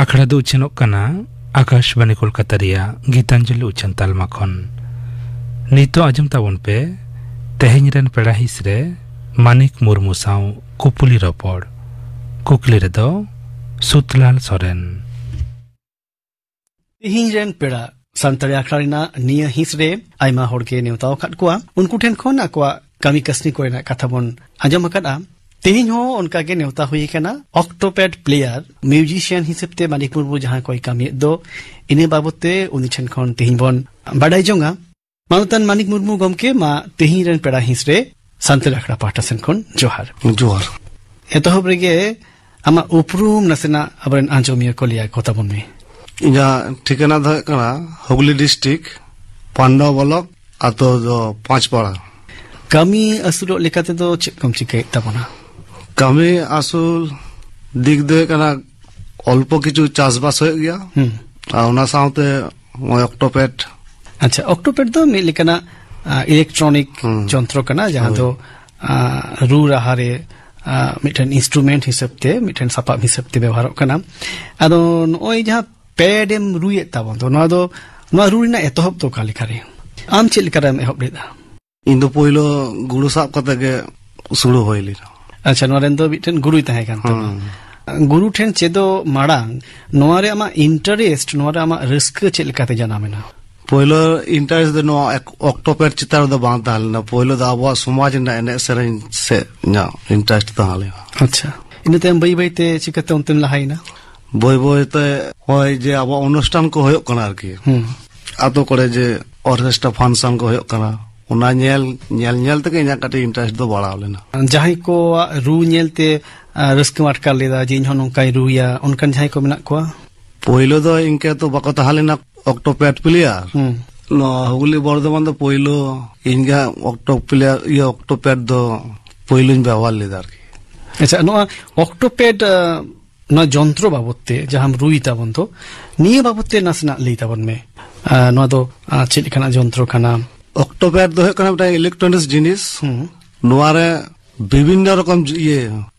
ᱟᱠᱷᱲᱟ ᱫᱚ ᱩᱪᱷᱟᱹᱱᱚᱜ ᱠᱟᱱᱟ ᱟᱠᱟᱥᱵᱟᱱᱤ ᱠᱳᱞᱠᱟᱛᱟ ᱨᱮᱭᱟᱜ ᱜᱤᱛᱟᱧᱡᱚᱞᱤ ᱩᱪᱷᱟᱹᱱ ᱛᱟᱞᱢᱟ ᱠᱷᱚᱱ᱾ ᱱᱤᱛᱚᱜ ᱟᱸᱡᱚᱢ ᱛᱟᱵᱚᱱ ᱯᱮ ᱛᱮᱦᱮᱧ ᱨᱮᱱ ᱯᱮᱲᱟ ᱦᱤᱸᱥ ᱨᱮ ᱢᱟᱱᱤᱠ ᱢᱩᱨᱢᱩ ᱥᱟᱶ ᱠᱩᱯᱩᱞᱤ ᱨᱚᱯᱚᱲ᱾ ᱠᱩᱠᱞᱤ ᱨᱮᱫᱚ ᱥᱩᱛᱞᱟᱞ ᱥᱚᱨᱮᱱ᱾ ᱛᱮᱦᱮᱧ ᱨᱮᱱ ᱯᱮᱲᱟ ᱥᱟᱱᱛᱟᱲᱤ ᱟᱠᱷᱲᱟ ᱨᱮᱱᱟᱜ ᱱᱤᱭᱟᱹ ᱦᱤᱸᱥ ᱨᱮ ᱟᱭᱢᱟ ᱦᱚᱲ ᱜᱮ ᱱᱮᱣᱛᱟ ᱟᱠᱟᱫ ᱠᱚᱣᱟ᱾ ᱩᱱᱠᱩ ᱴᱷᱮᱱ ᱠᱷᱚᱱ ᱟᱠᱚᱣᱟᱜ ᱠᱟᱹᱢᱤ ᱠᱟᱹᱥᱱᱤ ᱠᱚᱨᱮᱱᱟᱜ ᱠᱟᱛᱷᱟ ᱵᱚᱱ ᱟᱸᱡᱚᱢ ᱟᱠᱟᱫᱼᱟ᱾ ᱛᱮᱦᱮᱧ ᱦᱚᱸ ᱚᱱᱠᱟ ᱜᱮ ᱱᱮᱣᱛᱟ ᱦᱩᱭ ᱟᱠᱟᱱᱟ᱾ ᱚᱠᱴᱳᱯᱮᱰ ᱯᱞᱮᱭᱟᱨ, ᱢᱤᱣᱡᱤᱥᱤᱭᱟᱱ ᱦᱤᱥᱟᱹᱵ ᱛᱮ ᱢᱟᱱᱤᱠ ᱢᱩᱨᱢᱩ ᱡᱟᱦᱟᱸ ᱠᱚᱭ ᱠᱟᱹᱢᱤᱭᱮᱫ ᱫᱚ, ᱤᱱᱟᱹ ᱵᱟᱵᱚᱛ ᱛᱮ ᱩᱱᱤ ᱴᱷᱮᱱ ᱠᱷᱚᱱ ᱛᱮᱦᱮᱧ ᱵᱚᱱ ᱵᱟᱰᱟᱭ ᱡᱚᱝᱟ᱾ ᱢᱟᱱᱚᱛᱟᱱ ᱢᱟᱱᱤᱠ ᱢᱩᱨᱢᱩ ᱜᱚᱢᱠᱮ, ᱢᱟ ᱛᱮᱦᱮᱧ ᱨᱮᱱ ᱯᱮᱲᱟ ᱦᱤᱸᱥ ᱨᱮ ᱥᱟᱱᱛᱟᱲ ᱟᱠᱷᱲᱟ ᱯᱟᱦᱴᱟ ᱥᱮᱱ ᱠᱷᱚᱱ ᱡᱚᱦᱟᱨ᱾ ᱡᱚᱦᱟᱨ᱾ ᱮᱛᱚᱦᱚᱵ ᱨᱮᱜᱮ ᱟᱢᱟᱜ ᱩᱯᱨᱩᱢ ᱱᱟᱥᱮᱱᱟᱜ ᱟᱵᱚᱨᱮᱱ ᱟᱸᱡᱚᱢᱤᱭᱟᱹ ᱠᱚ ᱞᱟᱹᱭ ᱟᱠᱚ ᱛᱟᱵᱚᱱ ᱢᱮ᱾ ᱤᱧᱟᱹᱜ ᱴᱷᱤᱠᱟᱹᱱᱟ ᱫᱚ ᱦᱩᱭᱩᱜ ᱠᱟᱱᱟ ᱦᱩᱜᱽᱞᱤ ᱰᱤᱥᱴᱨᱤᱠᱴ, ᱯᱟᱱᱰᱟ ᱵᱞᱚᱠ, ᱟᱛᱳ ᱫᱚ ᱯᱟᱸᱪᱯᱟᱲᱟ᱾ ᱠᱟᱹᱢᱤ ᱟᱹᱥᱩᱞᱚᱜ ᱞᱮᱠᱟ ᱛᱮᱫᱚ ᱪᱮᱫ ᱠᱚᱢ ᱪᱤᱠᱟᱹᱭᱮᱫ ᱛᱟᱵᱚᱱᱟ? ᱠᱟᱹᱢᱤ ᱟᱹᱥᱩᱞ ᱫᱤᱠ ᱫᱚ ᱦᱩᱭᱩᱜ ᱠᱟᱱᱟ, ᱚᱞᱯᱚ ᱠᱤᱪᱷᱩ ᱪᱟᱥᱵᱟᱥ ᱦᱩᱭᱩᱜ ᱜᱮᱭᱟ᱾ ᱦᱩᱸ᱾ ᱟᱨ ᱚᱱᱟ ᱥᱟᱶᱛᱮ ᱱᱚᱜᱼᱚᱭ ᱚᱠᱴᱳᱯᱮᱰ᱾ ᱟᱪᱪᱷᱟ, ᱚᱠᱴᱳᱯᱮᱰ ᱫᱚ ᱢᱤᱫ ᱞᱮᱠᱟᱱᱟᱜ, ᱟ, ᱤᱞᱮᱠᱴᱨᱚᱱᱤᱠ ᱦᱩᱸ᱾ ᱡᱚᱱᱛᱨᱚ ᱠᱟᱱᱟ, ᱡᱟᱦᱟᱸ ᱦᱳᱭ᱾ ᱫᱚ, ᱟ, ᱨᱩ ᱨᱟᱦᱟ ᱨᱮ, ᱟ, ᱢᱤᱫᱴᱮᱱ ᱤᱱᱥᱴᱨᱩᱢᱮᱱᱴ ᱦᱤᱥᱟᱹᱵ ᱛᱮ, ᱢᱤᱫᱴᱮᱱ ᱥᱟᱯᱟᱵ ᱦᱤᱥᱟᱹᱵ ᱛᱮ ᱵᱮᱣᱦᱟᱨᱚᱜ ᱠᱟᱱᱟ᱾ ᱟᱫᱚ ᱱᱚᱜᱼᱚᱭ ᱡᱟᱦᱟᱸ ᱯᱮᱰ ᱮᱢ ᱨᱩᱭᱮᱫ ᱛᱟᱵᱚᱱ ᱫᱚ, ᱱᱚᱣᱟ ᱫᱚ, ᱱᱚᱣᱟ ᱨᱩ ᱨᱮᱱᱟᱜ ᱮᱛᱚᱦᱚᱵ ᱫᱚ ᱚᱠᱟ ᱞᱮᱠᱟ ᱨᱮ? ᱟᱢ ᱪᱮᱫ ᱞᱮᱠᱟ ᱨᱮᱢ ᱮᱦᱚᱵ ᱞᱮᱫᱟ? ᱤᱧ ᱫᱚ ᱯᱳᱭᱞᱳ ᱜᱩᱨᱩ ᱥᱟᱵ ᱠᱟᱛᱮ ᱜᱮ ᱥᱩᱨᱩ ᱦᱩᱭ ᱞᱮᱱᱟ᱾ ᱟᱪᱪᱷᱟ, ᱱᱚᱣᱟ ᱨᱮᱱ ᱫᱚ ᱢᱤᱫᱴᱮᱱ ᱜᱩᱨᱩᱭ ᱛᱟᱦᱮᱸ ᱠᱟᱱ ᱛᱟᱢᱟ᱾ ᱦᱩᱸ᱾ ᱜᱩᱨᱩ ᱴᱷᱮᱱ ᱪᱮᱫᱚᱜ ᱢᱟᱲᱟᱝ ᱱᱚᱣᱟ ᱨᱮ ᱟᱢᱟᱜ ᱤᱱᱴᱟᱨᱮᱥᱴ, ᱱᱚᱣᱟ ᱨᱮ ᱟᱢᱟᱜ ᱨᱟᱹᱥᱠᱟᱹ ᱪᱮᱫ ᱞᱮᱠᱟᱛᱮ ᱡᱟᱱᱟᱢ ᱮᱱᱟ? ᱯᱳᱭᱞᱳ ᱤᱱᱴᱟᱨᱮᱥᱴ ᱫᱚ ᱱᱚᱣᱟ ᱚᱠᱴᱳᱯᱮᱰ ᱪᱮᱛᱟᱱ ᱨᱮᱫᱚ ᱵᱟᱝ ᱛᱟᱦᱮᱸ ᱞᱮᱱᱟ᱾ ᱯᱳᱭᱞᱳ ᱫᱚ ᱟᱵᱚᱣᱟᱜ ᱥᱚᱢᱟᱡᱽ ᱨᱮᱱᱟᱜ ᱮᱱᱮᱡ ᱥᱮᱨᱮᱧ ᱥᱮᱫ ᱤᱧᱟᱹᱜ ᱤᱱᱴᱟᱨᱮᱥᱴ ᱛᱟᱦᱮᱸ ᱞᱮᱱᱟ᱾ ᱟᱪᱪᱷᱟ᱾ ᱤᱱᱟᱹ ᱛᱟᱭᱚᱢ ᱵᱟᱹᱭ ᱵᱟᱹᱭ ᱛᱮ ᱪᱤᱠᱟᱹᱛᱮ ᱚᱱᱛᱮᱢ ᱞᱟᱦᱟᱭᱮᱱᱟ? ᱵᱟᱹᱭ ᱵᱟᱹᱭ ᱛᱮ ᱱᱚᱜᱼᱚᱭ ᱡᱮ ᱟᱵᱚᱣᱟᱜ ᱚᱱᱩᱥᱴᱷᱟᱱ ᱠᱚ ᱦᱩᱭᱩᱜ ᱠᱟᱱᱟ ᱟᱨᱠᱤ, ᱦᱩᱸ᱾ ᱟᱛᱳ ᱠᱚᱨᱮ ᱡᱮ ᱚᱨᱠᱮᱥᱴᱨᱟ ᱯᱷᱟᱱᱥᱚᱱ ᱠᱚ ᱦᱩᱭᱩᱜ ᱠᱟᱱᱟ, ᱚᱱᱟ ᱧᱮᱞ ᱧᱮᱞ ᱧᱮᱞ ᱛᱮᱜᱮ ᱤᱧᱟᱹᱜ ᱠᱟᱹᱴᱤᱡ ᱤᱱᱴᱟᱨᱮᱥᱴ ᱫᱚ ᱵᱟᱲᱟᱣ ᱞᱮᱱᱟ᱾ ᱡᱟᱦᱟᱸᱭ ᱠᱚᱣᱟᱜ ᱨᱩ ᱧᱮᱞ ᱛᱮ, ᱟᱸ, ᱨᱟᱹᱥᱠᱟᱹᱢ ᱟᱴᱠᱟᱨ ᱞᱮᱫᱟ ᱡᱮ ᱤᱧ ᱦᱚᱸ ᱱᱚᱝᱠᱟᱧ ᱨᱩᱭᱟ, ᱚᱱᱠᱟᱱ ᱡᱟᱦᱟᱸᱭ ᱠᱚ ᱢᱮᱱᱟᱜ ᱠᱚᱣᱟ? ᱯᱳᱭᱞᱳ ᱫᱚ ᱤᱱᱠᱟᱹ ᱛᱚ ᱵᱟᱠᱚ ᱛᱟᱦᱮᱸ ᱞᱮᱱᱟ ᱚᱠᱴᱳᱯᱮᱰ ᱯᱞᱮᱭᱟᱨ᱾ ᱦᱩᱸ᱾ ᱱᱚᱣᱟ ᱦᱩᱜᱽᱞᱤ ᱵᱚᱨᱫᱷᱚᱢᱟᱱ ᱫᱚ ᱯᱳᱭᱞᱳ ᱤᱧ ᱜᱮ ᱚᱠᱴᱳ ᱯᱞᱮᱭᱟᱨ, ᱤᱭᱟᱹ, ᱚᱠᱴᱳᱯᱮᱰ ᱫᱚ ᱯᱳᱭᱞᱳᱧ ᱵᱮᱵᱚᱦᱟᱨ ᱞᱮᱫᱟ ᱟᱨᱠᱤ᱾ ᱟᱪᱪᱷᱟ, ᱱᱚᱣᱟ ᱚᱠᱴᱳᱯᱮᱰ, ᱟᱸ, ᱱᱚᱣᱟ ᱡᱚᱱᱛᱨᱚ ᱵᱟᱵᱚᱛ ᱛᱮ ᱡᱟᱦᱟᱸᱢ ᱨᱩᱭ ᱛᱟᱵᱚᱱ ᱫᱚ, ᱱᱤᱭᱟᱹ ᱵᱟᱵᱚᱛ ᱛᱮ ᱱᱟᱥᱮᱱᱟᱜ ᱞᱟᱹᱭ ᱛᱟᱵᱚᱱ ᱢᱮ᱾ ᱟᱸ, ᱱᱚᱣᱟ ᱫᱚ, ᱟᱸ, ᱪᱮᱫ ᱞᱮᱠᱟᱱᱟᱜ ᱡᱚᱱᱛᱨᱚ ᱠᱟᱱᱟ? ᱚᱠᱴᱳᱯᱮᱰ ᱫᱚ ᱦᱩᱭᱩᱜ ᱠᱟᱱᱟ ᱢᱤᱫᱴᱟᱝ ᱤᱞᱮᱠᱴᱨᱚᱱᱤᱠᱥ ᱡᱤᱱᱤᱥ᱾ ᱦᱩᱸ᱾ ᱱᱚᱣᱟ ᱨᱮ ᱵᱤᱵᱷᱤᱱᱱᱚ ᱨᱚᱠᱚᱢ ᱡᱤ-, ᱤᱭᱟᱹ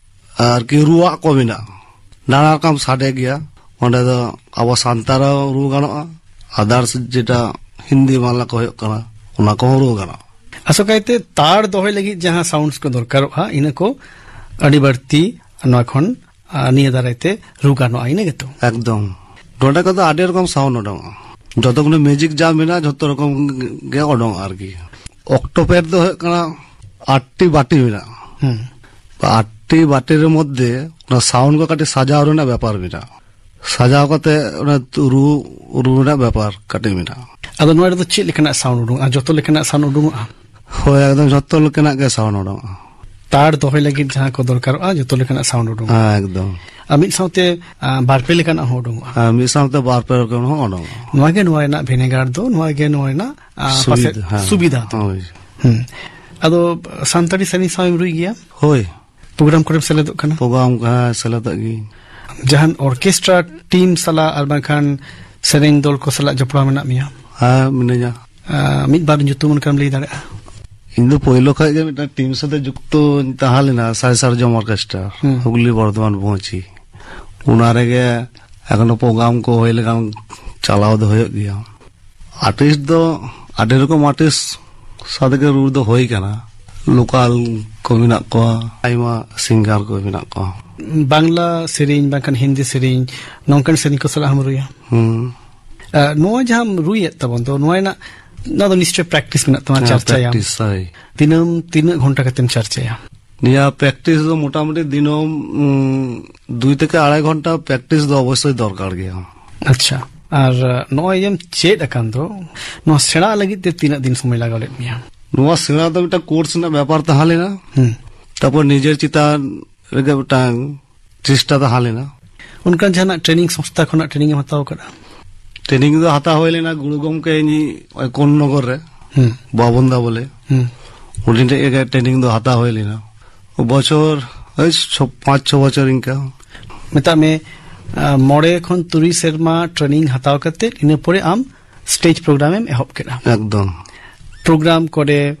ᱟᱨᱠᱤ ᱨᱩᱣᱟᱜ ᱠᱚ ᱢᱮᱱᱟᱜᱼᱟ᱾ ᱱᱟᱱᱟ ᱨᱚᱠᱚᱢ ᱥᱟᱰᱮ ᱜᱮᱭᱟ᱾ ᱚᱸᱰᱮ ᱫᱚ ᱟᱵᱚ ᱥᱟᱱᱛᱟᱲ ᱦᱚᱸ ᱨᱩ ᱜᱟᱱᱚᱜᱼᱟ, ᱟᱫᱟᱨᱥ ᱡᱮᱴᱟ ᱦᱤᱱᱫᱤ ᱵᱟᱝᱞᱟ ᱠᱚ ᱦᱩᱭᱩᱜ ᱠᱟᱱᱟ, ᱚᱱᱟ ᱠᱚᱦᱚᱸ ᱨᱩ ᱜᱟᱱᱚᱜᱼᱟ᱾ ᱟᱥᱚᱠᱟᱭᱛᱮ ᱛᱟᱲ ᱫᱚᱦᱚᱭ ᱞᱟᱹᱜᱤᱫ ᱡᱟᱦᱟᱸ ᱥᱟᱣᱩᱱᱰᱥ ᱠᱚ ᱫᱚᱨᱠᱟᱨᱚᱜᱼᱟ, ᱤᱱᱟᱹ ᱠᱚ ᱟᱹᱰᱤ ᱵᱟᱹᱲᱛᱤ ᱱᱚᱣᱟ ᱠᱷᱚᱱ, ᱟᱨ ᱱᱤᱭᱟᱹ ᱫᱟᱨᱟᱭ ᱛᱮ ᱨᱩ ᱜᱟᱱᱚᱜᱼᱟ, ᱤᱱᱟᱹ ᱜᱮᱛᱚ? ᱮᱠᱫᱚᱢ᱾ ᱱᱚᱰᱮ ᱠᱷᱚᱱ ᱫᱚ ᱟᱹᱰᱤ ᱨᱚᱠᱚᱢ ᱥᱟᱣᱩᱱᱰ ᱚᱰᱚᱝᱚᱜᱼᱟ᱾ ᱡᱚᱛᱚ ᱠᱷᱚᱱ ᱢᱤᱣᱡᱤᱠ ᱡᱟ ᱢᱮᱱᱟᱜᱼᱟ, ᱡᱷᱚᱛᱚ ᱨᱚᱠᱚᱢ ᱜᱮ ᱚᱰᱚᱝᱚᱜᱼᱟ ᱟᱨᱠᱤ᱾ ᱚᱠᱴᱳᱯᱮᱰ ᱫᱚ ᱦᱩᱭᱩᱜ ᱠᱟᱱᱟ ᱟᱴᱴᱤ ᱵᱟᱴᱤ ᱢᱮᱱᱟᱜᱼᱟ᱾ ᱦᱩᱸ᱾ ᱟᱴᱴᱤ ᱵᱟᱴᱤ ᱨᱮ ᱢᱚᱫᱽᱫᱷᱮ ᱚᱱᱟ ᱥᱟᱣᱩᱱᱰ ᱠᱚ ᱠᱟᱹᱴᱤᱡ ᱥᱟᱡᱟᱣ ᱨᱮᱱᱟᱜ ᱵᱮᱯᱟᱨ ᱢᱮᱱᱟᱜᱼᱟ᱾ ᱥᱟᱡᱟᱣ ᱠᱟᱛᱮ ᱚᱱᱟ ᱨᱩ, ᱨᱩ ᱨᱮᱱᱟᱜ ᱵᱮᱯᱟᱨ ᱠᱟᱹᱴᱤᱡ ᱢᱮᱱᱟᱜᱼᱟ᱾ ᱟᱫᱚ ᱱᱚᱣᱟ ᱨᱮᱫᱚ ᱪᱮᱫ ᱞᱮᱠᱟᱱᱟᱜ ᱥᱟᱣᱩᱱᱰ ᱩᱰᱩᱝᱚᱜᱼᱟ? ᱡᱚᱛᱚ ᱞᱮᱠᱟᱱᱟᱜ ᱥᱟᱣᱩᱱᱰ ᱩᱰᱩᱝᱚᱜᱼᱟ? ᱦᱳᱭ, ᱮᱠᱫᱚᱢ ᱡᱷᱚᱛᱚ ᱞᱮᱠᱟᱱᱟᱜ ᱜᱮ ᱥᱟᱣᱩᱱᱰ ᱩᱰᱩᱝᱚᱜᱼᱟ᱾ ᱛᱟᱲ ᱫᱚᱦᱚᱭ ᱞᱟᱹᱜᱤᱫ ᱡᱟᱦᱟᱸ ᱠᱚ ᱫᱚᱨᱠᱟᱨᱚᱜᱼᱟ, ᱡᱚᱛᱚ ᱞᱮᱠᱟᱱᱟᱜ ᱥᱟᱣᱩᱱᱰ ᱩᱰᱩᱝᱚᱜᱼᱟ᱾ ᱦᱮᱸ, ᱮᱠᱫᱚᱢ᱾ ᱟᱨ ᱢᱤᱫ ᱥᱟᱶᱛᱮ, ᱟ, ᱵᱟᱨ ᱯᱮ ᱞᱮᱠᱟᱱᱟᱜ ᱦᱚᱸ ᱩᱰᱩᱝᱚᱜᱼᱟ᱾ ᱦᱮᱸ, ᱢᱤᱫ ᱥᱟᱶᱛᱮ ᱵᱟᱨ ᱯᱮ ᱨᱚᱠᱚᱢ ᱦᱚᱸ ᱩᱰᱩᱝᱚᱜᱼᱟ᱾ ᱱᱚᱣᱟ ᱜᱮ ᱱᱚᱣᱟ ᱨᱮᱱᱟᱜ ᱵᱷᱮᱱᱮᱜᱟᱨ ᱫᱚ, ᱱᱚᱣᱟ ᱜᱮ ᱱᱚᱣᱟ ᱨᱮᱱᱟᱜ, ᱟ, ᱯᱟᱥᱮᱡ ᱥᱩᱵᱤᱫᱷᱟ, ᱦᱮᱸ᱾ ᱥᱩᱵᱤᱫᱷᱟ ᱫᱚ᱾ ᱦᱳᱭ᱾ ᱦᱩᱸ᱾ ᱟᱫᱚ ᱥᱟᱱᱛᱟᱲᱤ ᱥᱮᱨᱮᱧ ᱥᱟᱶ ᱮᱢ ᱨᱩᱭ ᱜᱮᱭᱟ? ᱦᱳᱭ᱾ ᱯᱨᱳᱜᱨᱟᱢ ᱠᱚᱨᱮᱢ ᱥᱮᱞᱮᱫᱚᱜ ᱠᱟᱱᱟ? ᱯᱨᱳᱜᱨᱟᱢ ᱠᱚ, ᱦᱮᱸ, ᱥᱮᱞᱮᱫᱚᱜ ᱜᱤᱧ᱾ ᱡᱟᱦᱟᱱ ᱚᱨᱠᱮᱥᱴᱨᱟ ᱴᱤᱢ ᱥᱟᱞᱟᱜ ᱟᱨ ᱵᱟᱝᱠᱷᱟᱱ ᱥᱮᱨᱮᱧ ᱫᱚᱞ ᱠᱚ ᱥᱟᱞᱟᱜ ᱡᱚᱯᱲᱟᱣ ᱢᱮᱱᱟᱜ ᱢᱮᱭᱟ? ᱦᱮᱸ, ᱢᱤᱱᱟᱹᱧᱟ᱾ ᱟᱸ, ᱢᱤᱫ ᱵᱟᱨ ᱧᱩᱛᱩᱢ ᱚᱱᱠᱟᱢ ᱞᱟᱹᱭ ᱫᱟᱲᱮᱭᱟᱜᱼᱟ? ᱤᱧ ᱫᱚ ᱯᱳᱭᱞᱳ ᱠᱷᱚᱡ ᱜᱮ ᱢᱤᱫᱴᱟᱝ ᱴᱤᱢ ᱥᱟᱛᱮ ᱡᱩᱠᱛᱚᱧ ᱛᱟᱦᱮᱸ ᱞᱮᱱᱟ, ᱥᱟᱭ ᱥᱟᱨᱡᱚᱢ ᱚᱨᱠᱮᱥᱴᱨᱟ, ᱦᱩᱸ᱾ ᱦᱩᱜᱽᱞᱤ ᱵᱚᱨᱫᱷᱚᱢᱟᱱ ᱵᱚᱦᱩᱪᱤ᱾ ᱚᱱᱟ ᱨᱮᱜᱮ ᱮᱠᱷᱚᱱᱳ ᱯᱨᱳᱜᱨᱟᱢ ᱠᱚ ᱦᱩᱭ ᱞᱮᱠᱷᱟᱱ ᱪᱟᱞᱟᱣ ᱫᱚ ᱦᱩᱭᱩᱜ ᱜᱮᱭᱟ᱾ ᱟᱨᱴᱤᱥᱴ ᱫᱚ ᱟᱹᱰᱤ ᱨᱚᱠᱚᱢ ᱟᱨᱴᱤᱥᱴ ᱥᱟᱶ ᱛᱮᱜᱮ ᱨᱩ ᱫᱚ ᱦᱩᱭ ᱠᱟᱱᱟ᱾ ᱞᱳᱠᱟᱞ ᱠᱚ ᱢᱮᱱᱟᱜ ᱠᱚᱣᱟ, ᱟᱭᱢᱟ ᱥᱤᱝᱜᱟᱨ ᱠᱚ ᱢᱮᱱᱟᱜ ᱠᱚᱣᱟ᱾ ᱵᱟᱝᱞᱟ ᱥᱮᱨᱮᱧ ᱵᱟᱝᱠᱷᱟᱱ ᱦᱤᱱᱫᱤ ᱥᱮᱨᱮᱧ, ᱱᱚᱝᱠᱟᱱ ᱥᱮᱨᱮᱧ ᱠᱚ ᱥᱟᱞᱟᱜ ᱦᱚᱸᱢ ᱨᱩᱭᱟ? ᱦᱩᱸ᱾ ᱟᱨ ᱱᱚᱣᱟ ᱡᱟᱦᱟᱸᱢ ᱨᱩᱭᱮᱫ ᱛᱟᱵᱚᱱ ᱫᱚ, ᱱᱚᱣᱟ ᱨᱮᱱᱟᱜ, ᱱᱚᱣᱟ ᱫᱚ ᱱᱤᱥᱪᱚᱭ ᱯᱨᱮᱠᱴᱤᱥ ᱢᱮᱱᱟᱜ ᱛᱟᱢᱟ, ᱦᱮᱸ, ᱪᱟᱨᱪᱟᱭᱟᱢ᱾ ᱯᱨᱮᱠᱴᱤᱥ, ᱦᱳᱭ᱾ ᱫᱤᱱᱟᱹᱢ ᱛᱤᱱᱟᱹᱜ ᱜᱷᱚᱱᱴᱟ ᱠᱟᱛᱮᱢ ᱪᱟᱨᱪᱟᱭᱟ? ᱱᱤᱭᱟᱹ ᱯᱨᱮᱠᱴᱤᱥ ᱫᱚ ᱢᱚᱴᱟᱢᱩᱴᱤ ᱫᱤᱱᱟᱹᱢ, ᱩᱸ, ᱫᱩᱭ ᱛᱷᱮᱠᱮ ᱟᱲᱟᱭ ᱜᱷᱚᱱᱴᱟ ᱯᱨᱮᱠᱴᱤᱥ ᱫᱚ ᱚᱵᱚᱥᱥᱳᱭ ᱫᱚᱨᱠᱟᱨ ᱜᱮᱭᱟ᱾ ᱟᱪᱪᱷᱟ, ᱟᱨ, ᱟᱸ, ᱱᱚᱜᱼᱚᱭ ᱡᱮᱢ ᱪᱮᱫ ᱟᱠᱟᱱ ᱫᱚ, ᱱᱚᱣᱟ ᱥᱮᱬᱟ ᱞᱟᱹᱜᱤᱫ ᱛᱮ ᱛᱤᱱᱟᱹᱜ ᱫᱤᱱ ᱥᱚᱢᱚᱭ ᱞᱟᱜᱟᱣ ᱞᱮᱫ ᱢᱮᱭᱟ? ᱱᱚᱣᱟ ᱥᱮᱬᱟ ᱫᱚ ᱢᱤᱫᱴᱟᱝ ᱠᱳᱨᱥ ᱨᱮᱱᱟᱜ ᱵᱮᱯᱟᱨ ᱛᱟᱦᱮᱸ ᱞᱮᱱᱟ᱾ ᱦᱩᱸ᱾ ᱛᱟᱨᱯᱚᱨ ᱱᱤᱡᱮᱨ ᱪᱮᱛᱟᱱ ᱨᱮᱜᱮ ᱢᱤᱫᱴᱟᱝ ᱪᱮᱥᱴᱟ ᱛᱟᱦᱮᱸ ᱞᱮᱱᱟ᱾ ᱚᱱᱠᱟᱱ ᱡᱟᱦᱟᱱᱟᱜ ᱴᱨᱮᱱᱤᱝ ᱥᱚᱝᱥᱛᱷᱟ ᱠᱷᱚᱱᱟᱜ ᱴᱨᱮᱱᱤᱝ ᱮᱢ ᱦᱟᱛᱟᱣ ᱟᱠᱟᱫᱟ? ᱴᱨᱮᱱᱤᱝ ᱫᱚ ᱦᱟᱛᱟᱣ ᱦᱩᱭ ᱞᱮᱱᱟ ᱜᱩᱨᱩ ᱜᱚᱢᱠᱮ ᱤᱧᱤᱡ ᱳᱭ ᱠᱳᱱ ᱱᱚᱜᱚᱨ ᱨᱮ, ᱦᱩᱸ᱾ ᱵᱟᱵᱚᱱ ᱫᱟ ᱵᱚᱞᱮ᱾ ᱦᱩᱸ᱾ ᱩᱱᱤ ᱴᱷᱮᱱ ᱜᱮ ᱴᱨᱮᱱᱤᱝ ᱫᱚ ᱦᱟᱛᱟᱣ ᱦᱩᱭ ᱞᱮᱱᱟ᱾ ᱵᱚᱪᱷᱚᱨ ᱳᱭ ᱪᱷᱚ, ᱯᱟᱸᱪ ᱪᱷᱚ ᱵᱚᱪᱷᱚᱨ ᱤᱱᱠᱟ᱾ ᱢᱮᱛᱟᱜ ᱢᱮ, ᱟᱸ, ᱢᱚᱬᱮ ᱠᱷᱚᱱ ᱛᱩᱨᱩᱭ ᱥᱮᱨᱢᱟ ᱴᱨᱮᱱᱤᱝ ᱦᱟᱛᱟᱣ ᱠᱟᱛᱮ ᱤᱱᱟᱹ ᱯᱚᱨᱮ ᱟᱢ ᱥᱴᱮᱡᱽ ᱯᱨᱳᱜᱨᱟᱢ ᱮᱢ ᱮᱦᱚᱵ ᱠᱮᱫᱟ᱾ ᱮᱠᱫᱚᱢ᱾ ᱯᱨᱳᱜᱨᱟᱢ ᱠᱚᱨᱮ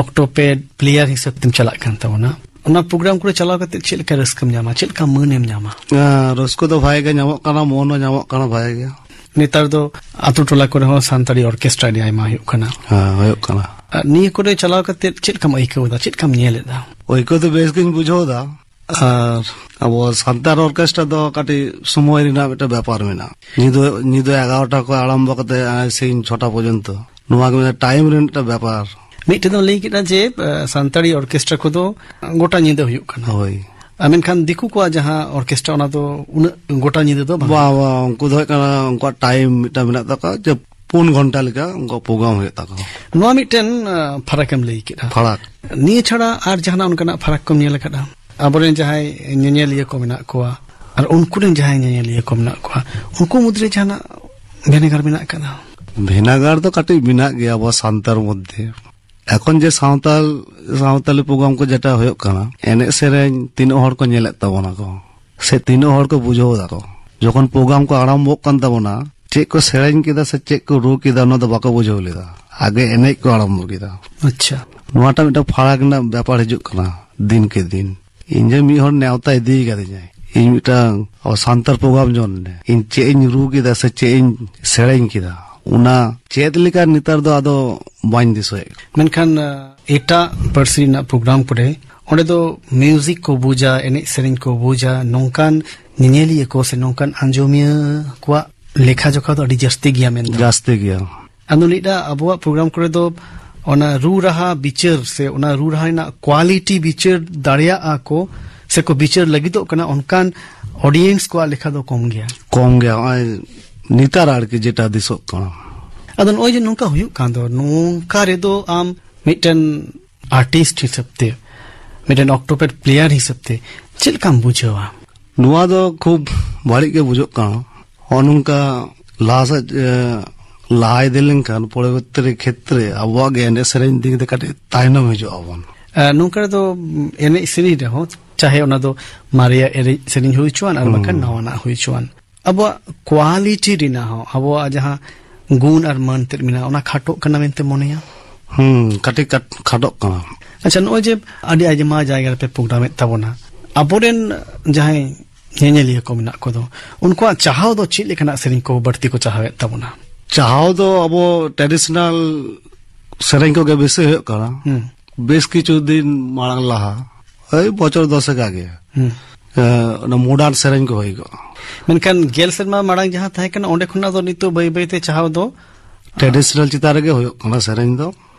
ᱚᱠᱴᱳᱯᱮᱰ ᱯᱞᱮᱭᱟᱨ ᱦᱤᱥᱟᱹᱵ ᱛᱮᱢ ᱪᱟᱞᱟᱜ ᱠᱟᱱ ᱛᱟᱵᱚᱱᱟ᱾ ᱚᱱᱟ ᱯᱨᱳᱜᱨᱟᱢ ᱠᱚᱨᱮ ᱪᱟᱞᱟᱣ ᱠᱟᱛᱮ ᱪᱮᱫ ᱞᱮᱠᱟ ᱨᱟᱹᱥᱠᱟᱹᱢ ᱧᱟᱢᱟ, ᱪᱮᱫ ᱞᱮᱠᱟ ᱢᱟᱹᱱ ᱮᱢ ᱧᱟᱢᱟ? ᱦᱮᱸ, ᱨᱟᱹᱥᱠᱟᱹ ᱫᱚ ᱵᱷᱟᱜᱮ ᱜᱮ ᱧᱟᱢᱚᱜ ᱠᱟᱱᱟ, ᱢᱟᱹᱱ ᱦᱚᱸ ᱧᱟᱢᱚᱜ ᱠᱟᱱᱟ ᱵᱷᱟᱜᱮ ᱜᱮ᱾ ᱱᱮᱛᱟᱨ ᱫᱚ ᱟᱛᱳ ᱴᱚᱞᱟ ᱠᱚᱨᱮ ᱦᱚᱸ ᱥᱟᱱᱛᱟᱲᱤ ᱚᱨᱠᱮᱥᱴᱨᱟ ᱟᱹᱰᱤ ᱟᱭᱢᱟ ᱦᱩᱭᱩᱜ ᱠᱟᱱᱟ᱾ ᱦᱮᱸ, ᱦᱩᱭᱩᱜ ᱠᱟᱱᱟ᱾ ᱟᱨ ᱱᱤᱭᱟᱹ ᱠᱚᱨᱮ ᱪᱟᱞᱟᱣ ᱠᱟᱛᱮ ᱪᱮᱫ ᱞᱮᱠᱟᱢ ᱟᱹᱭᱠᱟᱹᱣ ᱮᱫᱟ, ᱪᱮᱫ ᱞᱮᱠᱟᱢ ᱧᱮᱞ ᱮᱫᱟ? ᱟᱹᱭᱠᱟᱹᱣ ᱫᱚ ᱵᱮᱥ ᱜᱤᱧ ᱵᱩᱡᱷᱟᱹᱣ ᱮᱫᱟ᱾ ᱟᱨ ᱟᱵᱚ ᱥᱟᱱᱛᱟᱲ ᱚᱨᱠᱮᱥᱴᱨᱟ ᱫᱚ ᱠᱟᱹᱴᱤᱡ ᱥᱚᱢᱚᱭ ᱨᱮᱱᱟᱜ ᱢᱤᱫᱴᱮᱱ ᱵᱮᱯᱟᱨ ᱢᱮᱱᱟᱜᱼᱟ᱾ ᱧᱤᱫᱟᱹ, ᱧᱤᱫᱟᱹ ᱮᱜᱟᱨᱚᱴᱟ ᱠᱷᱚᱱ ᱟᱨᱟᱢᱵᱚ ᱠᱟᱛᱮ, ᱟᱨ, ᱥᱤᱧ ᱪᱷᱚᱴᱟ ᱯᱚᱨᱡᱚᱱᱛᱚ᱾ ᱱᱚᱣᱟ ᱜᱮ ᱢᱤᱫᱴᱮᱱ ᱴᱟᱭᱤᱢ ᱨᱮ ᱢᱤᱫᱴᱮᱱ ᱵᱮᱯᱟᱨ᱾ ᱢᱤᱫᱴᱮᱱ ᱫᱚᱢ ᱞᱟᱹᱭ ᱠᱮᱫᱟ ᱡᱮ, ᱮ, ᱥᱟᱱᱛᱟᱲᱤ ᱚᱨᱠᱮᱥᱴᱨᱟ ᱠᱚᱫᱚ ᱜᱚᱴᱟ ᱧᱤᱫᱟᱹ ᱦᱩᱭᱩᱜ ᱠᱟᱱᱟ᱾ ᱦᱳᱭ᱾ ᱟᱨ ᱢᱮᱱᱠᱷᱟᱱ ᱫᱤᱠᱩ ᱠᱚᱣᱟᱜ ᱡᱟᱦᱟᱸ ᱚᱨᱠᱮᱥᱴᱨᱟ, ᱚᱱᱟ ᱫᱚ ᱩᱱᱟᱹᱜ ᱜᱚᱴᱟ ᱧᱤᱫᱟᱹ ᱫᱚ ᱵᱟᱝ᱾ ᱵᱟᱝ, ᱵᱟᱝ, ᱩᱱᱠᱩ ᱫᱚ ᱦᱩᱭᱩᱜ ᱠᱟᱱᱟ, ᱩᱱᱠᱩᱣᱟᱜ ᱴᱟᱭᱤᱢ ᱢᱤᱫᱴᱟᱝ ᱢᱮᱱᱟᱜ ᱛᱟᱠᱚᱣᱟ ᱡᱮ ᱯᱩᱱ ᱜᱷᱚᱱᱴᱟ ᱞᱮᱠᱟ ᱩᱱᱠᱩᱣᱟᱜ ᱯᱨᱳᱜᱨᱟᱢ ᱦᱩᱭᱩᱜ ᱛᱟᱠᱚᱣᱟ᱾ ᱱᱚᱣᱟ ᱢᱤᱫᱴᱮᱱ, ᱮ, ᱯᱷᱟᱨᱟᱠ ᱮᱢ ᱞᱟᱹᱭ ᱠᱮᱫᱟ᱾ ᱯᱷᱟᱨᱟᱠ᱾ ᱱᱤᱭᱟᱹ ᱪᱷᱟᱲᱟ ᱟᱨ ᱡᱟᱦᱟᱱᱟᱜ ᱚᱱᱠᱟᱱᱟᱜ ᱯᱷᱟᱨᱟᱠ ᱠᱚᱢ ᱧᱮᱞ ᱟᱠᱟᱫᱟ? ᱟᱵᱚᱨᱮᱱ ᱡᱟᱦᱟᱸᱭ ᱧᱮᱧᱮᱞᱤᱭᱟᱹ ᱠᱚ ᱢᱮᱱᱟᱜ ᱠᱚᱣᱟ ᱟᱨ ᱩᱱᱠᱩ ᱨᱮᱱ ᱡᱟᱦᱟᱸᱭ ᱧᱮᱧᱮᱞᱤᱭᱟᱹ ᱠᱚ ᱢᱮᱱᱟᱜ ᱠᱚᱣᱟ, ᱩᱱᱠᱩ ᱢᱩᱫᱽᱨᱮ ᱡᱟᱦᱟᱱᱟᱜ ᱵᱷᱮᱱᱮᱜᱟᱨ ᱢᱮᱱᱟᱜ ᱟᱠᱟᱫᱟ? ᱵᱷᱮᱱᱮᱜᱟᱨ ᱫᱚ ᱠᱟᱹᱴᱤᱡ ᱢᱮᱱᱟᱜ ᱜᱮᱭᱟ ᱟᱵᱚ ᱥᱟᱱᱛᱟᱲ ᱢᱚᱫᱽᱫᱷᱮ᱾ ᱮᱠᱷᱚᱱ ᱡᱮ ᱥᱟᱶᱛᱟᱞ, ᱥᱟᱶᱛᱟᱞᱤ ᱯᱨᱳᱜᱨᱟᱢ ᱠᱚ ᱡᱮᱴᱟ ᱦᱩᱭᱩᱜ ᱠᱟᱱᱟ, ᱮᱱᱮᱡ ᱥᱮᱨᱮᱧ ᱛᱤᱱᱟᱹᱜ ᱦᱚᱲ ᱠᱚ ᱧᱮᱞᱮᱫ ᱛᱟᱵᱚᱱᱟ ᱠᱚ, ᱥᱮ ᱛᱤᱱᱟᱹᱜ ᱦᱚᱲ ᱠᱚ ᱵᱩᱡᱷᱟᱹᱣ ᱫᱟᱠᱚ? ᱡᱚᱠᱷᱚᱱ ᱯᱨᱳᱜᱨᱟᱢ ᱠᱚ ᱟᱨᱟᱢᱵᱷᱚᱜ ᱠᱟᱱ ᱛᱟᱵᱚᱱᱟ, ᱪᱮᱫ ᱠᱚ ᱥᱮᱨᱮᱧ ᱠᱮᱫᱟ ᱥᱮ ᱪᱮᱫ ᱠᱚ ᱨᱩ ᱠᱮᱫᱟ, ᱚᱱᱟ ᱫᱚ ᱵᱟᱠᱚ ᱵᱩᱡᱷᱟᱹᱣ ᱞᱮᱫᱟ᱾ ᱟᱜᱮ ᱮᱱᱮᱡ ᱠᱚ ᱟᱨᱟᱢᱵᱷᱚ ᱠᱮᱫᱟ᱾ ᱟᱪᱪᱷᱟ᱾ ᱱᱚᱣᱟᱴᱟᱜ ᱢᱤᱫᱴᱟᱝ ᱯᱷᱟᱨᱟᱠ ᱨᱮᱱᱟᱜ ᱵᱮᱯᱟᱨ ᱦᱤᱡᱩᱜ ᱠᱟᱱᱟ ᱫᱤᱱ ᱠᱮ ᱫᱤᱱ᱾ ᱤᱧ ᱡᱮ ᱢᱤᱫ ᱦᱚᱲ ᱱᱮᱣᱛᱟ ᱤᱫᱤ ᱠᱟᱫᱤᱧᱟᱭ, ᱤᱧ ᱢᱤᱫᱴᱟᱝ ᱟᱵᱚ ᱥᱟᱱᱛᱟᱲ ᱯᱨᱳᱜᱨᱟᱢ ᱡᱚᱱ ᱨᱮ ᱤᱧ ᱪᱮᱫ ᱤᱧ ᱨᱩ ᱠᱮᱫᱟ ᱥᱮ ᱪᱮᱫ ᱤᱧ ᱥᱮᱨᱮᱧ ᱠᱮᱫᱟ, ᱚᱱᱟ ᱪᱮᱫ ᱞᱮᱠᱟ ᱱᱮᱛᱟᱨ ᱫᱚ ᱟᱫᱚ ᱵᱟᱹᱧ ᱫᱤᱥᱟᱹᱭᱮᱫ᱾ ᱢᱮᱱᱠᱷᱟᱱ, ᱟᱸ, ᱮᱴᱟᱜ ᱯᱟᱹᱨᱥᱤ ᱨᱮᱱᱟᱜ ᱯᱨᱳᱜᱨᱟᱢ ᱠᱚᱨᱮ, ᱚᱸᱰᱮ ᱫᱚ ᱢᱤᱣᱡᱤᱠ ᱠᱚ ᱵᱩᱡᱟ, ᱮᱱᱮᱡ ᱥᱮᱨᱮᱧ ᱠᱚ ᱵᱩᱡᱟ, ᱱᱚᱝᱠᱟᱱ ᱧᱮᱧᱮᱞᱤᱭᱟᱹ ᱠᱚ ᱥᱮ ᱱᱚᱝᱠᱟᱱ ᱟᱸᱡᱚᱢᱤᱭᱟᱹ ᱠᱚᱣᱟᱜ ᱞᱮᱠᱷᱟ ᱡᱚᱠᱷᱟ ᱫᱚ ᱟᱹᱰᱤ ᱡᱟᱹᱥᱛᱤ ᱜᱮᱭᱟ ᱢᱮᱱᱫᱚ᱾ ᱡᱟᱹᱥᱛᱤ ᱜᱮᱭᱟ᱾ ᱟᱫᱚ ᱞᱟᱹᱭᱫᱟ, ᱟᱵᱚᱣᱟᱜ ᱯᱨᱳᱜᱨᱟᱢ ᱠᱚᱨᱮ ᱫᱚ ᱚᱱᱟ ᱨᱩ ᱨᱟᱦᱟ ᱵᱤᱪᱟᱹᱨ ᱥᱮ ᱚᱱᱟ ᱨᱩ ᱨᱟᱦᱟ ᱨᱮᱱᱟᱜ ᱠᱣᱟᱞᱤᱴᱤ ᱵᱤᱪᱟᱹᱨ ᱫᱟᱲᱮᱭᱟᱜᱼᱟ ᱠᱚ ᱥᱮ ᱠᱚ ᱵᱤᱪᱟᱹᱨ ᱞᱟᱹᱜᱤᱫᱚᱜ ᱠᱟᱱᱟ, ᱚᱱᱠᱟᱱ ᱚᱰᱤᱭᱮᱱᱥ ᱠᱚᱣᱟᱜ ᱞᱮᱠᱷᱟ ᱫᱚ ᱠᱚᱢ ᱜᱮᱭᱟ᱾ ᱠᱚᱢ ᱜᱮᱭᱟ, ᱱᱚᱜᱼᱚᱭ ᱱᱮᱛᱟᱨ ᱟᱨᱠᱤ ᱡᱮᱴᱟ ᱫᱤᱥᱚᱜ ᱠᱟᱱᱟ᱾ ᱟᱫᱚ ᱱᱚᱜᱼᱚᱭ ᱡᱮ ᱱᱚᱝᱠᱟ ᱦᱩᱭᱩᱜ ᱠᱟᱱ ᱫᱚ, ᱱᱚᱝᱠᱟ ᱨᱮᱫᱚ ᱟᱢ ᱢᱤᱫᱴᱮᱱ ᱟᱨᱴᱤᱥᱴ ᱦᱤᱥᱟᱹᱵ ᱛᱮ, ᱢᱤᱫᱴᱮᱱ ᱚᱠᱴᱳᱯᱮᱰ ᱯᱞᱮᱭᱟᱨ ᱦᱤᱥᱟᱹᱵ ᱛᱮ ᱪᱮᱫ ᱞᱮᱠᱟᱢ ᱵᱩᱡᱷᱟᱹᱣᱟ? ᱱᱚᱣᱟ ᱫᱚ ᱠᱷᱩᱵ ᱵᱟᱹᱲᱤᱡ ᱜᱮ ᱵᱩᱡᱷᱟᱹᱜ ᱠᱟᱱᱟ᱾ ᱱᱚᱜᱼᱚ ᱱᱚᱝᱠᱟ ᱞᱟᱦᱟ ᱥᱮᱫ, ᱮ, ᱞᱟᱦᱟ ᱤᱫᱤ ᱞᱮᱱᱠᱷᱟᱱ ᱯᱚᱨᱚᱵᱚᱨᱛᱤ ᱨᱮ ᱠᱷᱮᱛᱨᱮ ᱟᱵᱚᱣᱟᱜ ᱜᱮ ᱮᱱᱮᱡ ᱥᱮᱨᱮᱧ ᱫᱤᱠ ᱫᱤᱭᱮ ᱠᱟᱹᱴᱤᱡ ᱛᱟᱭᱱᱚᱢ ᱦᱤᱡᱩᱜ ᱟᱵᱚᱱ᱾ ᱮ, ᱱᱚᱝᱠᱟ ᱨᱮᱫᱚ, ᱩᱢ, ᱮᱱᱮᱡ ᱥᱮᱨᱮᱧ ᱨᱮᱦᱚᱸ, ᱪᱟᱦᱮ ᱚᱱᱟ ᱫᱚ ᱢᱟᱨᱮᱭᱟᱜ ᱮᱱᱮᱡ ᱥᱮᱨᱮᱧ ᱦᱩᱭ ᱦᱚᱪᱚᱣᱟᱱ ᱟᱨ ᱦᱩᱸ᱾ ᱵᱟᱠᱷᱟᱱ ᱱᱟᱣᱟᱱᱟᱜ ᱦᱩᱭ ᱦᱚᱪᱚᱣᱟᱱ, ᱟᱵᱚᱣᱟᱜ ᱠᱣᱟᱞᱤᱴᱤ ᱨᱮᱱᱟᱜ ᱦᱚᱸ, ᱟᱵᱚᱣᱟᱜ ᱡᱟᱦᱟᱸ ᱜᱩᱱ ᱟᱨ ᱢᱟᱱ ᱛᱮᱫ ᱢᱮᱱᱟᱜᱼᱟ, ᱚᱱᱟ ᱠᱷᱟᱴᱚᱜ ᱠᱟᱱᱟ ᱢᱮᱱᱛᱮ ᱢᱚᱱᱮᱭᱟ? ᱦᱩᱸ, ᱠᱟᱹᱴᱤᱡ ᱠᱟᱴ-, ᱠᱷᱟᱴᱚᱜ ᱠᱟᱱᱟ᱾ ᱟᱪᱪᱷᱟ, ᱱᱚᱜᱼᱚᱭ ᱡᱮ ᱟᱹᱰᱤ ᱟᱭᱢᱟ ᱡᱟᱭᱜᱟ ᱨᱮᱯᱮ ᱯᱨᱳᱜᱨᱟᱢᱮᱫ ᱛᱟᱵᱚᱱᱟ, ᱟᱵᱚᱨᱮᱱ ᱡᱟᱦᱟᱸᱭ ᱧᱮᱧᱮᱞᱤᱭᱟᱹ ᱠᱚ ᱢᱮᱱᱟᱜ ᱠᱚᱫᱚ, ᱩᱱᱠᱩᱣᱟᱜ ᱪᱟᱦᱟᱣ ᱫᱚ ᱪᱮᱫ ᱞᱮᱠᱟᱱᱟᱜ ᱥᱮᱨᱮᱧ ᱠᱚ ᱵᱟᱹᱲᱛᱤ ᱠᱚ ᱪᱟᱦᱟᱣᱮᱫ ᱛᱟᱵᱚᱱᱟ? ᱪᱟᱦᱟᱣ ᱫᱚ ᱟᱵᱚ ᱴᱨᱟᱰᱤᱥᱚᱱᱟᱞ ᱥᱮᱨᱮᱧ ᱠᱚᱜᱮ ᱵᱮᱥᱤ ᱦᱩᱭᱩᱜ ᱠᱟᱱᱟ᱾ ᱦᱩᱸ᱾ ᱵᱮᱥ ᱠᱤᱪᱷᱩ ᱫᱤᱱ ᱢᱟᱲᱟᱝ ᱞᱟᱦᱟ, ᱳᱭ ᱵᱚᱪᱷᱚᱨ ᱫᱚᱥᱮᱠ ᱟᱜᱮ, ᱦᱩᱸ᱾ ᱮ, ᱚᱱᱟ ᱢᱚᱰᱟᱨᱱ ᱥᱮᱨᱮᱧ ᱠᱚ ᱦᱩᱭ ᱠᱚᱜᱼᱟ᱾ ᱢᱮᱱᱠᱷᱟᱱ ᱜᱮᱞ ᱥᱮᱨᱢᱟ ᱢᱟᱲᱟᱝ ᱡᱟᱦᱟᱸ ᱛᱟᱦᱮᱸ ᱠᱟᱱᱟ, ᱚᱸᱰᱮ ᱠᱷᱚᱱᱟᱜ ᱫᱚ ᱱᱤᱛᱚᱜ ᱵᱟᱹᱭ ᱵᱟᱹᱭ ᱛᱮ ᱪᱟᱦᱟᱣ ᱫᱚ ᱴᱨᱟᱰᱤᱥᱚᱱᱟᱞ ᱪᱮᱛᱟᱱ ᱨᱮᱜᱮ ᱦᱩᱭᱩᱜ ᱠᱟᱱᱟ ᱥᱮᱨᱮᱧ ᱫᱚ᱾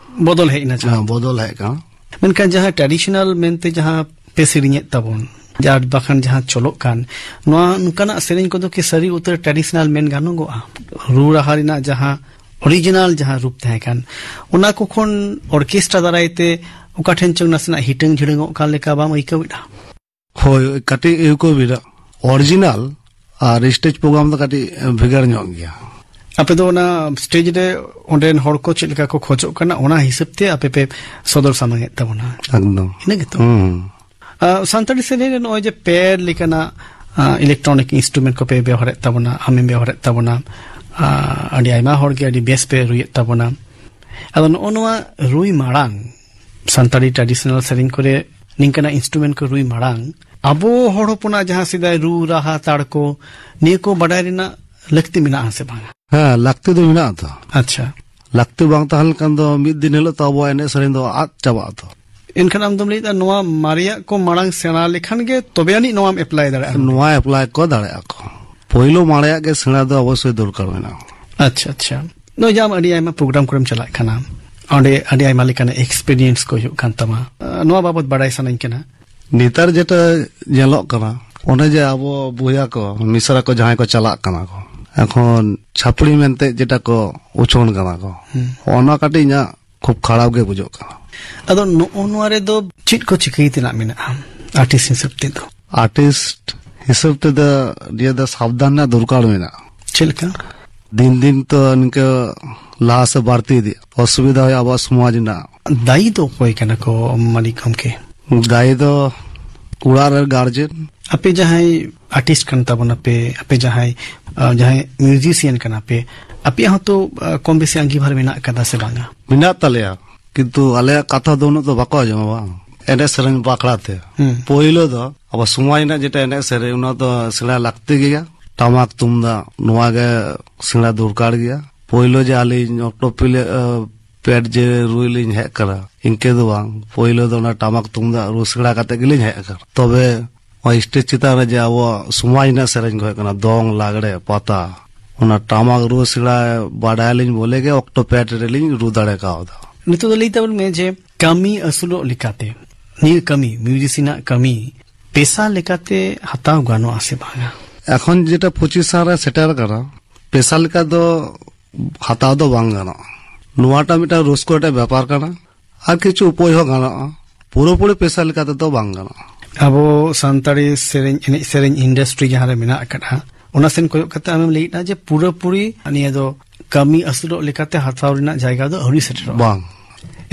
ᱵᱚᱫᱚᱞ ᱦᱮᱡ ᱮᱱᱟ ᱡᱟᱦᱟᱸ᱾ ᱦᱮᱸ, ᱵᱚᱫᱚᱞ ᱦᱮᱡ ᱠᱟᱱᱟ᱾ ᱢᱮᱱᱠᱷᱟᱱ ᱡᱟᱦᱟᱸ ᱴᱨᱟᱰᱤᱥᱚᱱᱟᱞ ᱢᱮᱱᱛᱮ ᱡᱟᱦᱟᱸ ᱯᱮ ᱥᱮᱨᱮᱧᱮᱫ ᱛᱟᱵᱚᱱ, ᱟᱨ ᱵᱟᱠᱷᱟᱱ ᱡᱟᱦᱟᱸ ᱪᱚᱞᱚᱜ ᱠᱟᱱ, ᱱᱚᱣᱟ ᱱᱚᱝᱠᱟᱱᱟᱜ ᱥᱮᱨᱮᱧ ᱠᱚᱫᱚ ᱠᱤ ᱥᱟᱹᱨᱤ ᱩᱛᱟᱹᱨ ᱴᱨᱟᱰᱤᱥᱚᱱᱟᱞ ᱢᱮᱱ ᱜᱟᱱᱚᱜᱚᱜᱼᱟ? ᱨᱩ ᱨᱟᱦᱟ ᱨᱮᱱᱟᱜ ᱡᱟᱦᱟᱸ ᱚᱨᱤᱡᱤᱱᱟᱞ ᱡᱟᱦᱟᱸ ᱨᱩᱯ ᱛᱟᱦᱮᱸ ᱠᱟᱱ, ᱚᱱᱟ ᱠᱚ ᱠᱷᱚᱱ ᱚᱨᱠᱮᱥᱴᱨᱟ ᱫᱟᱨᱟᱭ ᱛᱮ ᱚᱠᱟ ᱴᱷᱮᱱ ᱪᱚᱝ ᱱᱟᱥᱮᱱᱟᱜ ᱦᱤᱴᱟᱹᱝ ᱡᱷᱤᱲᱟᱹᱝᱚᱜ ᱠᱟᱱ ᱞᱮᱠᱟ ᱵᱟᱢ ᱟᱹᱭᱠᱟᱹᱣᱮᱫᱼᱟ? ᱦᱳᱭ, ᱠᱟᱹᱴᱤᱡ ᱟᱹᱭᱠᱟᱹᱣ ᱢᱮᱱᱟᱜ᱾ ᱚᱨᱤᱡᱤᱱᱟᱞ ᱟᱨ ᱥᱴᱮᱡᱽ ᱯᱨᱳᱜᱨᱟᱢ ᱫᱚ ᱠᱟᱹᱴᱤᱡ ᱵᱷᱮᱜᱟᱨ ᱧᱚᱜ ᱜᱮᱭᱟ᱾ ᱟᱯᱮ ᱫᱚ ᱚᱱᱟ ᱥᱴᱮᱡᱽ ᱨᱮ ᱚᱸᱰᱮᱱ ᱦᱚᱲ ᱠᱚ ᱪᱮᱫ ᱞᱮᱠᱟ ᱠᱚ ᱠᱷᱚᱡᱚᱜ ᱠᱟᱱᱟ, ᱚᱱᱟ ᱦᱤᱥᱟᱹᱵ ᱛᱮ ᱟᱯᱮ ᱯᱮ ᱥᱚᱫᱚᱨ ᱥᱟᱢᱟᱝᱮᱫ ᱛᱟᱵᱚᱱᱟ᱾ ᱮᱠᱫᱚᱢ᱾ ᱤᱱᱟᱹ ᱜᱮᱛᱚ? ᱦᱩᱸ᱾ ᱟᱨ ᱥᱟᱱᱛᱟᱲᱤ ᱥᱮᱨᱮᱧ ᱨᱮ ᱱᱚᱜᱼᱚᱭ ᱡᱮ ᱯᱮ ᱞᱮᱠᱟᱱᱟᱜ, ᱟ, ᱤᱞᱮᱠᱴᱨᱚᱱᱤᱠ ᱤᱱᱥᱴᱨᱩᱢᱮᱱᱴ ᱠᱚᱯᱮ ᱵᱮᱣᱦᱟᱨᱮᱫ ᱛᱟᱵᱚᱱᱟ, ᱟᱢᱮᱢ ᱵᱮᱣᱦᱟᱨᱮᱫ ᱛᱟᱵᱚᱱᱟ, ᱟ, ᱟᱹᱰᱤ ᱟᱭᱢᱟ ᱦᱚᱲ ᱜᱮ ᱟᱹᱰᱤ ᱵᱮᱥ ᱯᱮ ᱨᱩᱭᱮᱫ ᱛᱟᱵᱚᱱᱟ᱾ ᱟᱫᱚ ᱱᱚᱜᱼᱚ ᱱᱚᱣᱟ ᱨᱩᱭ ᱢᱟᱲᱟᱝ, ᱥᱟᱱᱛᱟᱲᱤ ᱴᱨᱟᱰᱤᱥᱚᱱᱟᱞ ᱥᱮᱨᱮᱧ ᱠᱚᱨᱮ ᱱᱤᱝᱠᱟᱱᱟᱜ ᱤᱱᱥᱴᱨᱩᱢᱮᱱᱴ ᱠᱚ ᱨᱩᱭ ᱢᱟᱲᱟᱝ, ᱟᱵᱚ ᱦᱚᱲ ᱦᱚᱯᱚᱱᱟᱜ ᱡᱟᱦᱟᱸ ᱥᱮᱫᱟᱭ ᱨᱩ ᱨᱟᱦᱟ ᱛᱟᱲ ᱠᱚ, ᱱᱤᱭᱟᱹ ᱠᱚ ᱵᱟᱰᱟᱭ ᱨᱮᱱᱟᱜ ᱞᱟᱹᱠᱛᱤ ᱢᱮᱱᱟᱜᱼᱟ ᱥᱮ ᱵᱟᱝ? ᱦᱮᱸ, ᱞᱟᱹᱠᱛᱤ ᱫᱚ ᱢᱮᱱᱟᱜᱼᱟ ᱛᱚ᱾ ᱟᱪᱪᱷᱟ᱾ ᱞᱟᱹᱠᱛᱤ ᱵᱟᱝ ᱛᱟᱦᱮᱸ ᱞᱮᱱᱠᱷᱟᱱ ᱫᱚ ᱢᱤᱫ ᱫᱤᱱ ᱦᱤᱞᱳᱜ ᱛᱚ ᱟᱵᱚᱣᱟᱜ ᱮᱱᱮᱡ ᱥᱮᱨᱮᱧ ᱫᱚ ᱟᱫ ᱪᱟᱵᱟᱜᱼᱟ ᱛᱚ᱾ ᱮᱱᱠᱷᱟᱱ ᱟᱢ ᱫᱚᱢ ᱞᱟᱹᱭᱮᱫᱟ ᱱᱚᱣᱟ ᱢᱟᱨᱮᱭᱟᱜ ᱠᱚ ᱢᱟᱲᱟᱝ ᱥᱮᱬᱟ ᱞᱮᱠᱷᱟᱱ ᱜᱮ ᱛᱚᱵᱮ ᱟᱹᱱᱤᱡ ᱱᱚᱣᱟᱢ ᱮᱯᱞᱟᱭ ᱫᱟᱲᱮᱭᱟᱜᱼᱟ? ᱱᱚᱣᱟ ᱮᱯᱞᱟᱭ ᱠᱚ ᱫᱟᱲᱮᱭᱟᱜᱼᱟ ᱠᱚ᱾ ᱯᱳᱭᱞᱳ ᱢᱟᱲᱟᱝ ᱜᱮ ᱥᱮᱬᱟ ᱫᱚ ᱚᱵᱚᱥᱥᱳᱭ ᱫᱚᱨᱠᱟᱨ ᱢᱮᱱᱟᱜᱼᱟ᱾ ᱟᱪᱪᱷᱟ, ᱟᱪᱪᱷᱟ᱾ ᱱᱚᱜᱼᱚᱭ ᱡᱮ ᱟᱢ ᱟᱹᱰᱤ ᱟᱭᱢᱟ ᱯᱨᱳᱜᱨᱟᱢ ᱠᱚᱨᱮᱢ ᱪᱟᱞᱟᱜ ᱠᱟᱱᱟ, ᱚᱸᱰᱮ ᱟᱹᱰᱤ ᱟᱭᱢᱟ ᱞᱮᱠᱟᱱᱟᱜ ᱮᱠᱥᱯᱮᱨᱤᱭᱮᱱᱥ ᱠᱚ ᱦᱩᱭᱩᱜ ᱠᱟᱱ ᱛᱟᱢᱟ, ᱱᱚᱣᱟ ᱵᱟᱵᱚᱛ ᱵᱟᱲᱟᱭ ᱥᱟᱱᱟᱧ ᱠᱟᱱᱟ᱾ ᱱᱮᱛᱟᱨ ᱡᱮᱴᱟ ᱧᱮᱞᱚᱜ ᱠᱟᱱᱟ, ᱚᱱᱮ ᱡᱮ ᱟᱵᱚ ᱵᱚᱭᱦᱟ ᱠᱚ, ᱢᱤᱥᱨᱟ ᱠᱚ ᱡᱟᱦᱟᱸᱭ ᱠᱚ ᱪᱟᱞᱟᱜ ᱠᱟᱱᱟ ᱠᱚ, ᱮᱠᱷᱚᱱ ᱪᱷᱟᱯᱲᱤ ᱢᱮᱱᱛᱮ ᱡᱮᱴᱟ ᱠᱚ ᱩᱪᱷᱟᱹᱱ ᱠᱟᱱᱟ ᱠᱚ, ᱦᱩᱸ᱾ ᱚᱱᱟ ᱠᱟᱹᱴᱤᱡ ᱤᱧᱟᱹᱜ ᱠᱷᱩᱵ ᱠᱷᱟᱨᱟᱯ ᱜᱮ ᱵᱩᱡᱷᱟᱹᱜ ᱠᱟᱱᱟ᱾ ᱟᱫᱚ ᱱᱚᱜᱼᱚ ᱱᱚᱣᱟ ᱨᱮᱫᱚ ᱪᱮᱫ ᱠᱚ ᱪᱤᱠᱟᱹᱭ ᱛᱮᱱᱟᱜ ᱢᱮᱱᱟᱜᱼᱟ ᱟᱨᱴᱤᱥᱴ ᱦᱤᱥᱟᱹᱵ ᱛᱮᱫᱚ? ᱟᱨᱴᱤᱥᱴ ᱦᱤᱥᱟᱹᱵ ᱛᱮᱫᱚ ᱱᱤᱭᱟᱹ ᱫᱚ ᱥᱟᱵᱫᱷᱟᱱ ᱨᱮᱱᱟᱜ ᱫᱚᱨᱠᱟᱨ ᱢᱮᱱᱟᱜᱼᱟ᱾ ᱪᱮᱫ ᱞᱮᱠᱟ? ᱫᱤᱱ ᱫᱤᱱ ᱛᱚ ᱱᱤᱝᱠᱟᱹ ᱞᱟᱦᱟ ᱥᱮᱫ ᱵᱟᱹᱲᱛᱤ ᱤᱫᱤᱜᱼᱟ, ᱚᱥᱩᱵᱤᱫᱷᱟ ᱦᱩᱭᱩᱜᱼᱟ ᱟᱵᱚᱣᱟᱜ ᱥᱚᱢᱟᱡᱽ ᱨᱮᱱᱟᱜ᱾ ᱫᱟᱭᱤ ᱫᱚ ᱚᱠᱚᱭ ᱠᱟᱱᱟ ᱠᱚ, ᱢᱟᱹᱞᱤᱠ ᱜᱚᱢᱠᱮ? ᱫᱟᱭᱤ ᱫᱚ ᱚᱲᱟᱜ ᱨᱮ ᱜᱟᱨᱡᱮᱱ᱾ ᱟᱯᱮ ᱡᱟᱦᱟᱸᱭ ᱟᱨᱴᱤᱥᱴ ᱠᱟᱱ ᱛᱟᱵᱚᱱᱟᱯᱮ, ᱟᱯᱮ ᱡᱟᱦᱟᱸᱭ, ᱟ, ᱡᱟᱦᱟᱸᱭ ᱢᱤᱣᱡᱤᱥᱤᱭᱟᱱ ᱠᱟᱱᱟ ᱯᱮ, ᱟᱯᱮᱭᱟᱜ ᱦᱚᱸᱛᱚ, ᱟ, ᱠᱚᱢ ᱵᱮᱥᱤ ᱟᱸᱜᱤᱵᱷᱟᱨ ᱢᱮᱱᱟᱜ ᱟᱠᱟᱫᱟ ᱥᱮ ᱵᱟᱝᱟ? ᱢᱮᱱᱟᱜ ᱛᱟᱞᱮᱭᱟ, ᱠᱤᱱᱛᱩ ᱟᱞᱮᱭᱟᱜ ᱠᱟᱛᱷᱟ ᱫᱚ ᱩᱱᱟᱹᱜ ᱫᱚ ᱵᱟᱠᱚ ᱟᱸᱡᱚᱢᱟ ᱵᱟᱝ, ᱮᱱᱮᱡ ᱥᱮᱨᱮᱧ ᱵᱟᱠᱷᱨᱟ ᱛᱮ᱾ ᱦᱩᱸ᱾ ᱯᱳᱭᱞᱳ ᱫᱚ ᱟᱵᱚ ᱥᱚᱢᱟᱡᱽ ᱨᱮᱱᱟᱜ ᱡᱮᱴᱟ ᱮᱱᱮᱡ ᱥᱮᱨᱮᱧ, ᱚᱱᱟ ᱫᱚ ᱥᱮᱬᱟ ᱞᱟᱹᱠᱛᱤ ᱜᱮᱭᱟ᱾ ᱴᱟᱢᱟᱠ ᱛᱩᱢᱫᱟᱜ ᱱᱚᱣᱟ ᱜᱮ ᱥᱮᱬᱟ ᱫᱚᱨᱠᱟᱨ ᱜᱮᱭᱟ᱾ ᱯᱳᱭᱞᱳ ᱡᱮ ᱟᱹᱞᱤᱧ ᱚᱠᱴᱚ ᱯᱤᱞᱮ-, ᱟ, ᱯᱮᱰ ᱡᱮ ᱨᱩᱭ ᱞᱤᱧ ᱦᱮᱡ ᱟᱠᱟᱱᱟ, ᱤᱱᱠᱟᱹ ᱫᱚ ᱵᱟᱝ᱾ ᱯᱳᱭᱞᱳ ᱫᱚ ᱚᱱᱟ ᱴᱟᱢᱟᱠ ᱛᱩᱢᱫᱟᱜ ᱨᱩ ᱥᱮᱬᱟ ᱠᱟᱛᱮ ᱜᱮᱞᱤᱧ ᱦᱮᱡ ᱟᱠᱟᱱᱟ᱾ ᱛᱚᱵᱮ ᱱᱚᱣᱟ ᱥᱴᱮᱡᱽ ᱪᱮᱛᱟᱱ ᱨᱮ ᱡᱮ ᱟᱵᱚᱣᱟᱜ ᱥᱚᱢᱟᱡᱽ ᱨᱮᱱᱟᱜ ᱥᱮᱨᱮᱧ ᱠᱚ ᱦᱩᱭᱩᱜ ᱠᱟᱱᱟ, ᱫᱚᱝ, ᱞᱟᱜᱽᱲᱮ, ᱯᱟᱛᱟ, ᱚᱱᱟ ᱴᱟᱢᱟᱠ ᱨᱩ ᱥᱮᱬᱟ ᱵᱟᱰᱟᱭᱟᱞᱤᱧ ᱵᱚᱞᱮ ᱜᱮ ᱚᱠᱴᱚ ᱯᱮᱰ ᱨᱮᱞᱤᱧ ᱨᱩ ᱫᱟᱲᱮ ᱠᱟᱣᱫᱟ᱾ ᱱᱤᱛᱚᱜ ᱫᱚ ᱞᱟᱹᱭ ᱛᱟᱵᱚᱱ ᱢᱮ ᱡᱮ ᱠᱟᱹᱢᱤ ᱟᱹᱥᱩᱞᱚᱜ ᱞᱮᱠᱟᱛᱮ ᱱᱤᱭᱟᱹ ᱠᱟᱹᱢᱤ, ᱢᱤᱣᱡᱤᱥᱤᱭᱟᱱᱟᱜ ᱠᱟᱹᱢᱤ, ᱯᱮᱥᱟ ᱞᱮᱠᱟᱛᱮ ᱦᱟᱛᱟᱣ ᱜᱟᱱᱚᱜᱼᱟ ᱥᱮ ᱵᱟᱝᱟ? ᱮᱠᱷᱚᱱ ᱡᱮᱴᱟ ᱯᱚᱸᱪᱤᱥ ᱥᱟᱞ ᱨᱮ ᱥᱮᱴᱮᱨ ᱟᱠᱟᱱᱟ, ᱯᱮᱥᱟ ᱞᱮᱠᱟ ᱫᱚ ᱦᱟᱛᱟᱣ ᱫᱚ ᱵᱟᱝ ᱜᱟᱱᱚᱜᱼᱟ᱾ ᱱᱚᱣᱟᱴᱟᱜ ᱢᱤᱫᱴᱟᱝ ᱨᱟᱹᱥᱠᱟᱹ ᱨᱮᱭᱟᱜ ᱵᱮᱯᱟᱨ ᱠᱟᱱᱟ, ᱟᱨ ᱠᱤᱪᱷᱩ ᱩᱯᱟᱹᱭ ᱦᱚᱸ ᱜᱟᱱᱚᱜᱼᱟ᱾ ᱯᱩᱨᱟᱹᱯᱩᱨᱤ ᱯᱮᱥᱟ ᱞᱮᱠᱟ ᱛᱮᱫᱚ ᱵᱟᱝ ᱜᱟᱱᱚᱜᱼᱟ᱾ ᱟᱵᱚ ᱥᱟᱱᱛᱟᱲᱤ ᱥᱮᱨᱮᱧ, ᱮᱱᱮᱡ ᱥᱮᱨᱮᱧ ᱤᱱᱰᱟᱥᱴᱨᱤ ᱡᱟᱦᱟᱸ ᱨᱮ ᱢᱮᱱᱟᱜ ᱟᱠᱟᱫᱼᱟ, ᱚᱱᱟ ᱥᱮᱱ ᱠᱚᱭᱚᱜ ᱠᱟᱛᱮ ᱟᱢᱮᱢ ᱞᱟᱹᱭᱮᱫᱼᱟ ᱡᱮ ᱯᱩᱨᱟᱹᱯᱩᱨᱤ ᱱᱤᱭᱟᱹ ᱫᱚ ᱠᱟᱹᱢᱤ ᱟᱹᱥᱩᱞᱚᱜ ᱞᱮᱠᱟᱛᱮ ᱦᱟᱛᱟᱣ ᱨᱮᱱᱟᱜ ᱡᱟᱭᱜᱟ ᱫᱚ ᱟᱹᱣᱨᱤ ᱥᱮᱴᱮᱨᱚᱜᱼᱟ᱾ ᱵᱟᱝ᱾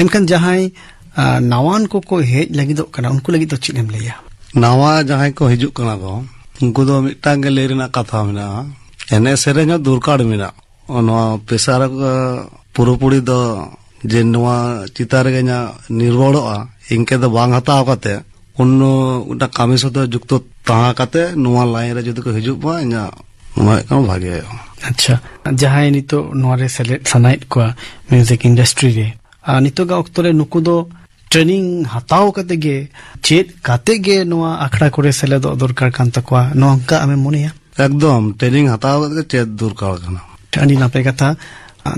ᱮᱱᱠᱷᱟᱱ ᱡᱟᱦᱟᱸᱭ, ᱟ, ᱱᱟᱣᱟᱱ ᱠᱚᱠᱚ ᱦᱮᱡ ᱞᱟᱹᱜᱤᱫᱚᱜ ᱠᱟᱱᱟ, ᱩᱱᱠᱩ ᱞᱟᱹᱜᱤᱫ ᱫᱚ ᱪᱮᱫ ᱮᱢ ᱞᱟᱹᱭᱟ? ᱱᱟᱣᱟ ᱡᱟᱦᱟᱸᱭ ᱠᱚ ᱦᱤᱡᱩᱜ ᱠᱟᱱᱟ ᱠᱚ, ᱩᱱᱠᱩ ᱫᱚ ᱢᱤᱫᱴᱟᱝ ᱜᱮ ᱞᱟᱹᱭ ᱨᱮᱱᱟᱜ ᱠᱟᱛᱷᱟ ᱢᱮᱱᱟᱜᱼᱟ, ᱮᱱᱮᱡ ᱥᱮᱨᱮᱧ ᱦᱚᱸ ᱫᱚᱨᱠᱟᱨ ᱢᱮᱱᱟᱜᱼᱟ᱾ ᱱᱚᱣᱟ ᱯᱮᱥᱟ ᱨᱮ, ᱟ, ᱯᱩᱨᱟᱹᱯᱩᱨᱤ ᱫᱚ ᱡᱮ ᱱᱚᱣᱟ ᱪᱮᱛᱟᱱ ᱨᱮᱜᱮ ᱤᱧᱟᱹᱜ ᱱᱤᱨᱵᱷᱚᱨᱚᱜᱼᱟ, ᱤᱱᱠᱟᱹ ᱫᱚ ᱵᱟᱝ ᱦᱟᱛᱟᱣ ᱠᱟᱛᱮ ᱚᱱᱱᱚ ᱢᱤᱫᱴᱟᱝ ᱠᱟᱹᱢᱤ ᱥᱟᱛᱮ ᱡᱩᱠᱛᱚ ᱛᱟᱦᱮᱸ ᱠᱟᱛᱮ ᱱᱚᱣᱟ ᱞᱟᱭᱤᱱ ᱨᱮ ᱡᱩᱫᱤ ᱠᱚ ᱦᱤᱡᱩᱜ ᱢᱟ, ᱤᱧᱟᱹᱜ ᱢᱚᱱᱮ ᱦᱩᱭᱩᱜ ᱠᱟᱱᱟ ᱵᱷᱟᱜᱮ ᱦᱩᱭᱩᱜᱼᱟ᱾ ᱟᱪᱪᱷᱟ, ᱡᱟᱦᱟᱸᱭ ᱱᱤᱛᱚᱜ ᱱᱚᱣᱟ ᱨᱮ ᱥᱮᱞᱮᱫ ᱥᱟᱱᱟᱭᱮᱫ ᱠᱚᱣᱟ ᱢᱤᱣᱡᱤᱠ ᱤᱱᱰᱟᱥᱴᱨᱤ ᱨᱮ, ᱟᱨ ᱱᱤᱛᱚᱜᱟᱜ ᱚᱠᱛᱚ ᱨᱮ ᱱᱩᱠᱩ ᱫᱚ ᱴᱨᱮᱱᱤᱝ ᱦᱟᱛᱟᱣ ᱠᱟᱛᱮ ᱜᱮ, ᱪᱮᱫ ᱠᱟᱛᱮ ᱜᱮ ᱱᱚᱣᱟ ᱟᱠᱷᱲᱟ ᱠᱚᱨᱮ ᱥᱮᱞᱮᱫᱚᱜ ᱫᱚᱨᱠᱟᱨ ᱠᱟᱱ ᱛᱟᱠᱚᱣᱟ, ᱱᱚᱝᱠᱟ ᱟᱢᱮᱢ ᱢᱚᱱᱮᱭᱟ? ᱮᱠᱫᱚᱢ, ᱴᱨᱮᱱᱤᱝ ᱦᱟᱛᱟᱣ ᱠᱟᱛᱮ ᱜᱮ ᱪᱮᱫ ᱫᱚᱨᱠᱟᱨ ᱠᱟᱱᱟ᱾ ᱟᱹᱰᱤ ᱱᱟᱯᱟᱭ ᱠᱟᱛᱷᱟ᱾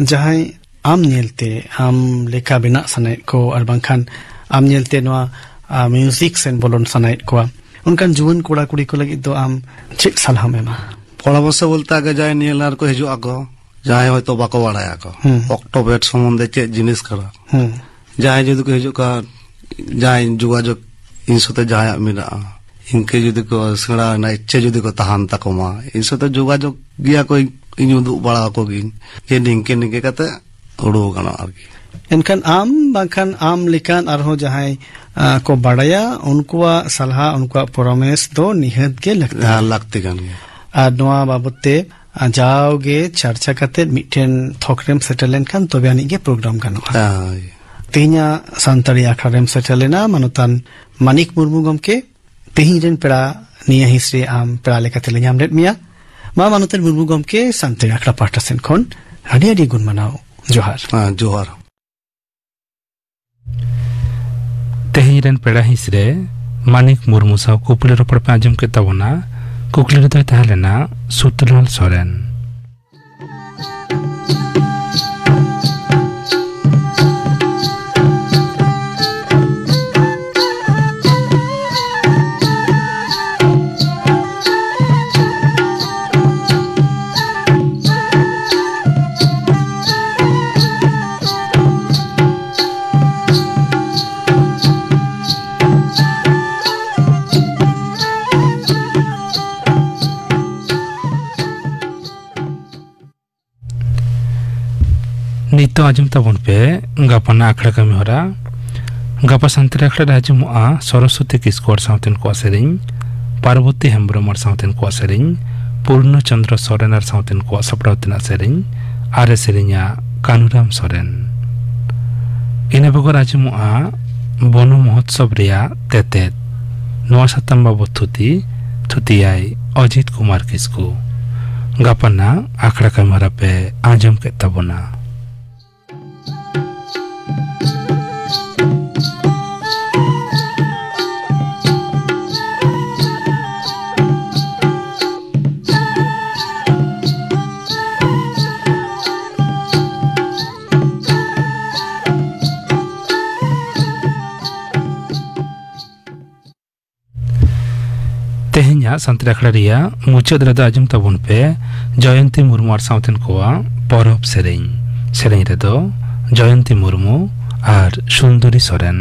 ᱡᱟᱦᱟᱸᱭ ᱟᱢ ᱧᱮᱞᱛᱮ, ᱟᱢ ᱞᱮᱠᱟ ᱵᱮᱱᱟᱜ ᱥᱟᱱᱟᱭᱮᱫ ᱠᱚ, ᱟᱨ ᱵᱟᱝᱠᱷᱟᱱ ᱟᱢ ᱧᱮᱞᱛᱮ ᱱᱚᱣᱟ, ᱟ, ᱢᱤᱭᱩᱡᱤᱠ ᱥᱮᱱ ᱵᱚᱞᱚᱱ ᱥᱟᱱᱟᱭᱮᱫ ᱠᱚᱣᱟ, ᱚᱱᱠᱟᱱ ᱡᱩᱣᱟᱹᱱ ᱠᱚᱲᱟ ᱠᱩᱲᱤ ᱠᱚ ᱞᱟᱹᱜᱤᱫ ᱫᱚ ᱟᱢ ᱪᱮᱫ ᱥᱟᱞᱦᱟᱢ ᱮᱢᱟ? ᱯᱚᱨᱟᱢᱚᱨᱥᱚ ᱵᱚᱞᱛᱮ ᱟᱜᱮ ᱡᱟᱦᱟᱸᱭ ᱧᱮᱞ ᱟᱨ ᱠᱚ ᱦᱤᱡᱩᱜ ᱟᱠᱚ, ᱡᱟᱦᱟᱸᱭ ᱦᱚᱭᱛᱚ ᱵᱟᱠᱚ ᱵᱟᱲᱟᱭᱟ ᱠᱚ, ᱦᱩᱸ᱾ ᱚᱠᱴᱳᱯᱮᱰ ᱥᱚᱢᱵᱚᱱᱫᱷᱮ ᱪᱮᱫ ᱡᱤᱱᱤᱥ ᱠᱟᱱᱟ, ᱦᱩᱸ᱾ ᱡᱟᱦᱟᱸᱭ ᱡᱩᱫᱤ ᱠᱚ ᱦᱤᱡᱩᱜ ᱠᱷᱟᱱ, ᱡᱟᱦᱟᱸᱭ ᱡᱳᱜᱟᱡᱳᱜᱽ ᱤᱧ ᱥᱟᱛᱮ ᱡᱟᱦᱟᱸᱭᱟᱜ ᱢᱮᱱᱟᱜᱼᱟ, ᱤᱱᱠᱟᱹ ᱡᱩᱫᱤ ᱠᱚ ᱥᱮᱬᱟ ᱨᱮᱱᱟᱜ ᱤᱪᱪᱷᱟᱹ ᱡᱩᱫᱤ ᱠᱚ ᱛᱟᱦᱮᱱ ᱛᱟᱠᱚ ᱢᱟ, ᱤᱧ ᱥᱟᱛᱮ ᱡᱳᱜᱟᱡᱳᱜᱽ ᱜᱮᱭᱟ ᱠᱚ, ᱤᱧ ᱩᱫᱩᱜ ᱵᱟᱲᱟ ᱟᱠᱚ ᱜᱤᱧ ᱡᱮ ᱱᱤᱝᱠᱟᱹ ᱱᱤᱝᱠᱟᱹ ᱠᱟᱛᱮ ᱩᱰᱩᱠ ᱜᱟᱱᱚᱜᱼᱟ ᱟᱨᱠᱤ᱾ ᱮᱱᱠᱷᱟᱱ ᱟᱢ ᱵᱟᱝᱠᱷᱟᱱ ᱟᱢ ᱞᱮᱠᱟᱱ ᱟᱨᱦᱚᱸ ᱡᱟᱦᱟᱸᱭ, ᱟ, ᱠᱚ ᱵᱟᱲᱟᱭᱟ, ᱩᱱᱠᱩᱣᱟᱜ ᱥᱟᱞᱦᱟ, ᱩᱱᱠᱩᱣᱟᱜ ᱯᱚᱨᱟᱢᱮᱥ ᱫᱚ ᱱᱤᱦᱟᱹᱛ ᱜᱮ ᱞᱟᱹᱠᱛᱤ᱾ ᱦᱮᱸ, ᱞᱟᱹᱠᱛᱤ ᱠᱟᱱ ᱜᱮᱭᱟ᱾ ᱟᱨ ᱱᱚᱣᱟ ᱵᱟᱵᱚᱛ ᱛᱮ, ᱟ, ᱡᱟᱣᱜᱮ ᱪᱟᱨᱪᱟ ᱠᱟᱛᱮ ᱢᱤᱫᱴᱮᱱ ᱛᱷᱚᱠ ᱨᱮᱢ ᱥᱮᱴᱮᱨ ᱞᱮᱱᱠᱷᱟᱱ ᱛᱚᱵᱮ ᱟᱹᱱᱤᱡ ᱜᱮ ᱯᱨᱳᱜᱨᱟᱢ ᱜᱟᱱᱚᱜᱼᱟ᱾ ᱦᱳᱭ᱾ ᱛᱮᱦᱮᱧᱟᱜ ᱥᱟᱱᱛᱟᱲᱤ ᱟᱠᱷᱲᱟ ᱨᱮᱢ ᱥᱮᱴᱮᱨ ᱞᱮᱱᱟ ᱢᱟᱱᱚᱛᱟᱱ ᱢᱟᱱᱤᱠ ᱢᱩᱨᱢᱩ ᱜᱚᱢᱠᱮ᱾ ᱛᱮᱦᱮᱧ ᱨᱮᱱ ᱯᱮᱲᱟ ᱱᱤᱭᱟᱹ ᱦᱤᱸᱥ ᱨᱮ ᱟᱢ ᱯᱮᱲᱟ ᱞᱮᱠᱟᱛᱮ ᱞᱮ ᱧᱟᱢ ᱞᱮᱫ ᱢᱮᱭᱟ᱾ ᱢᱟ ᱢᱟᱱᱚᱛᱟᱱ ᱢᱩᱨᱢᱩ ᱜᱚᱢᱠᱮ, ᱥᱟᱱᱛᱟᱲᱤ ᱟᱠᱷᱲᱟ ᱯᱟᱦᱴᱟ ᱥᱮᱱ ᱠᱷᱚᱱ ᱟᱹᱰᱤ ᱟᱹᱰᱤ ᱜᱩᱱ ᱢᱟᱱᱟᱣ ᱡᱚᱦᱟᱨ᱾ ᱦᱮᱸ, ᱡᱚᱦᱟᱨ᱾ ᱛᱮᱦᱮᱧ ᱨᱮᱱ ᱯᱮᱲᱟ ᱦᱤᱸᱥ ᱨᱮ ᱢᱟᱱᱤᱠ ᱢᱩᱨᱢᱩ ᱥᱟᱶ ᱠᱩᱠᱞᱤ ᱨᱚᱯᱚᱲ ᱯᱮ ᱟᱸᱡᱚᱢ ᱠᱮᱫ ᱛᱟᱵᱚᱱᱟ᱾ ᱠᱩᱠᱞᱤ ᱨᱮᱫᱚᱭ ᱛᱟᱦᱮᱸ ᱞᱮᱱᱟ ᱥᱩᱛᱞᱟᱞ ᱥᱚᱨᱮᱱ᱾ ᱱᱤᱛᱚᱜ ᱟᱸᱡᱚᱢ ᱛᱟᱵᱚᱱ ᱯᱮ ᱜᱟᱯᱟᱱᱟᱜ ᱟᱠᱷᱲᱟ ᱠᱟᱹᱢᱤ ᱦᱚᱨᱟ᱾ ᱜᱟᱯᱟ ᱥᱟᱱᱛᱟᱲᱤ ᱟᱠᱷᱲᱟ ᱨᱮ ᱟᱸᱡᱚᱢᱚᱜᱼᱟ ᱥᱚᱨᱚᱥᱚᱛᱤ ᱠᱤᱥᱠᱩ ᱟᱨ ᱥᱟᱶᱛᱮᱱ ᱠᱚᱣᱟᱜ ᱥᱮᱨᱮᱧ, ᱯᱟᱨᱵᱚᱛᱤ ᱦᱮᱢᱵᱨᱚᱢ ᱟᱨ ᱥᱟᱶᱛᱮᱱ ᱠᱚᱣᱟᱜ ᱥᱮᱨᱮᱧ, ᱯᱩᱨᱱᱚ ᱪᱚᱱᱫᱨᱚ ᱥᱚᱨᱮᱱ ᱟᱨ ᱥᱟᱶᱛᱮᱱ ᱠᱚᱣᱟᱜ ᱥᱟᱯᱲᱟᱣ ᱛᱮᱱᱟᱜ ᱥᱮᱨᱮᱧ, ᱟᱨ ᱮ ᱥᱮᱨᱮᱧᱟ ᱠᱟᱱᱩᱨᱟᱢ ᱥᱚᱨᱮᱱ᱾ ᱤᱱᱟᱹ ᱵᱮᱜᱚᱨ ᱟᱸᱡᱚᱢᱚᱜᱼᱟ ᱵᱚᱱᱚ ᱢᱚᱦᱚᱛᱥᱚᱵ ᱨᱮᱭᱟᱜ ᱛᱮᱛᱮᱫ᱾ ᱱᱚᱣᱟ ᱥᱟᱛᱟᱢ ᱵᱟᱵᱚᱛ ᱛᱷᱩᱛᱤ, ᱛᱷᱩᱛᱤᱭᱟᱭ ᱚᱡᱤᱛ ᱠᱩᱢᱟᱨ ᱠᱤᱥᱠᱩ᱾ ᱜᱟᱯᱟᱱᱟᱜ ᱟᱠᱷᱲᱟ ᱠᱟᱹᱢᱤᱦᱚᱨᱟ ᱯᱮ ᱟᱸᱡᱚᱢ ᱠᱮᱫ ᱛᱟᱵᱚᱱᱟ᱾ ᱛᱮᱦᱮᱧᱟᱜ ᱥᱟᱱᱛᱟᱲᱤ ᱟᱠᱷᱲᱟ ᱨᱮᱭᱟᱜ ᱢᱩᱪᱟᱹᱫ ᱨᱮᱫᱚ ᱟᱸᱡᱚᱢ ᱛᱟᱵᱚᱱ ᱯᱮ ᱡᱚᱭᱚᱱᱛᱤ ᱢᱩᱨᱢᱩ ᱟᱨ ᱥᱟᱶᱛᱮᱱ ᱠᱚᱣᱟᱜ ᱯᱚᱨᱚᱵᱽ ᱥᱮᱨᱮᱧ᱾ ᱥᱮᱨᱮᱧ ᱨᱮᱫᱚ ᱡᱚᱭᱚᱱᱛᱤ ᱢᱩᱨᱢᱩ ᱟᱨ ᱥᱩᱱᱫᱚᱨᱤ ᱥᱚᱨᱮᱱ᱾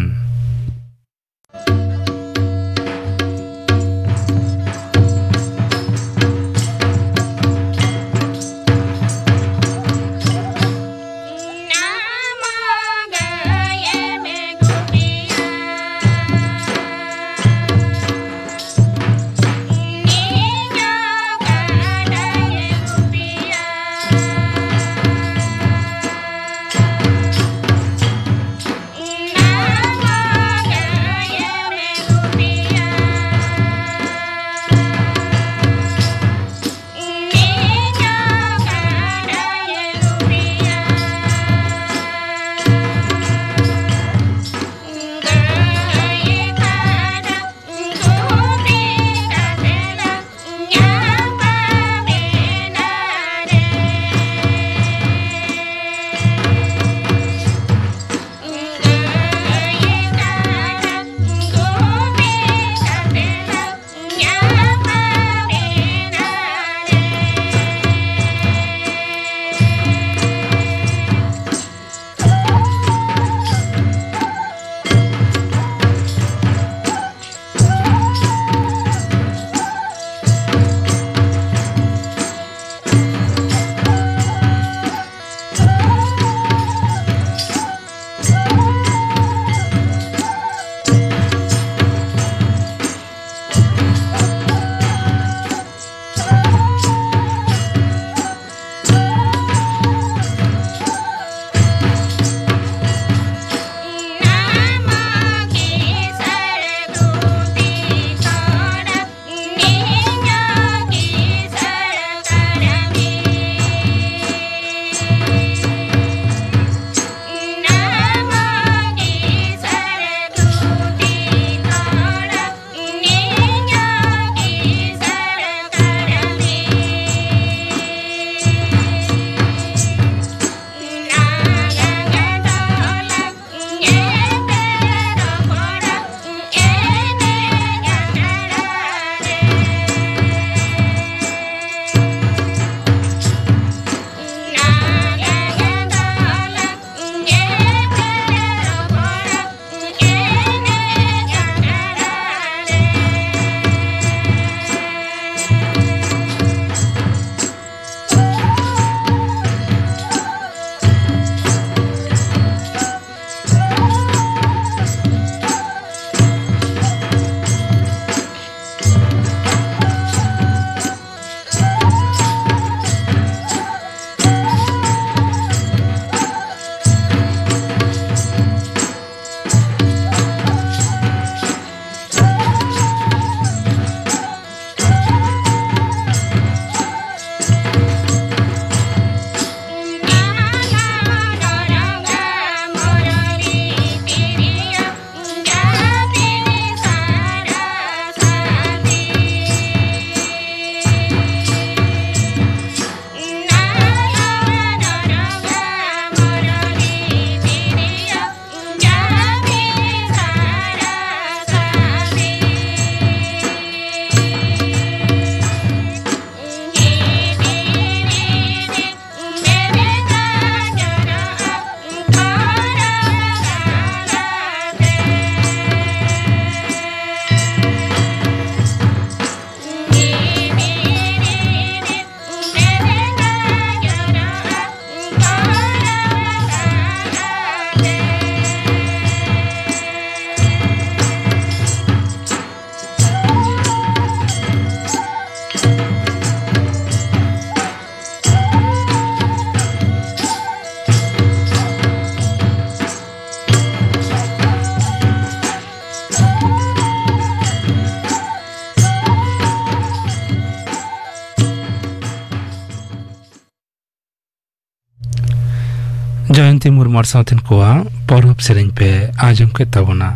ᱢᱩᱨᱢᱩ ᱟᱨ ᱥᱟᱶᱛᱮᱱ ᱠᱚᱣᱟᱜ ᱯᱚᱨᱚᱵᱽ ᱥᱮᱨᱮᱧ ᱯᱮ ᱟᱸᱡᱚᱢ ᱠᱮᱫ ᱛᱟᱵᱚᱱᱟ᱾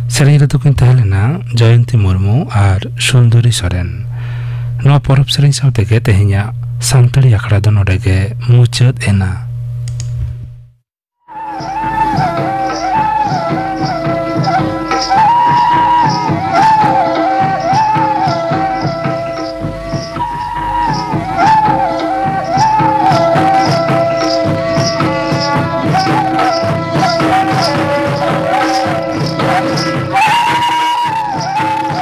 ᱥᱮᱨᱮᱧ ᱨᱮᱫᱚ ᱠᱤᱱ ᱛᱟᱦᱮᱸ ᱞᱮᱱᱟ ᱡᱚᱭᱚᱱᱛᱤ ᱢᱩᱨᱢᱩ ᱟᱨ ᱥᱩᱱᱫᱚᱨᱤ ᱥᱚᱨᱮᱱ᱾ ᱱᱚᱣᱟ ᱯᱚᱨᱚᱵᱽ ᱥᱮᱨᱮᱧ ᱥᱟᱶ ᱛᱮᱜᱮ ᱛᱮᱦᱮᱧᱟᱜ ᱥᱟᱱᱛᱟᱲᱤ ᱟᱠᱷᱲᱟ ᱫᱚ ᱱᱚᱰᱮ ᱜᱮ ᱢᱩᱪᱟᱹᱫ ᱮᱱᱟ᱾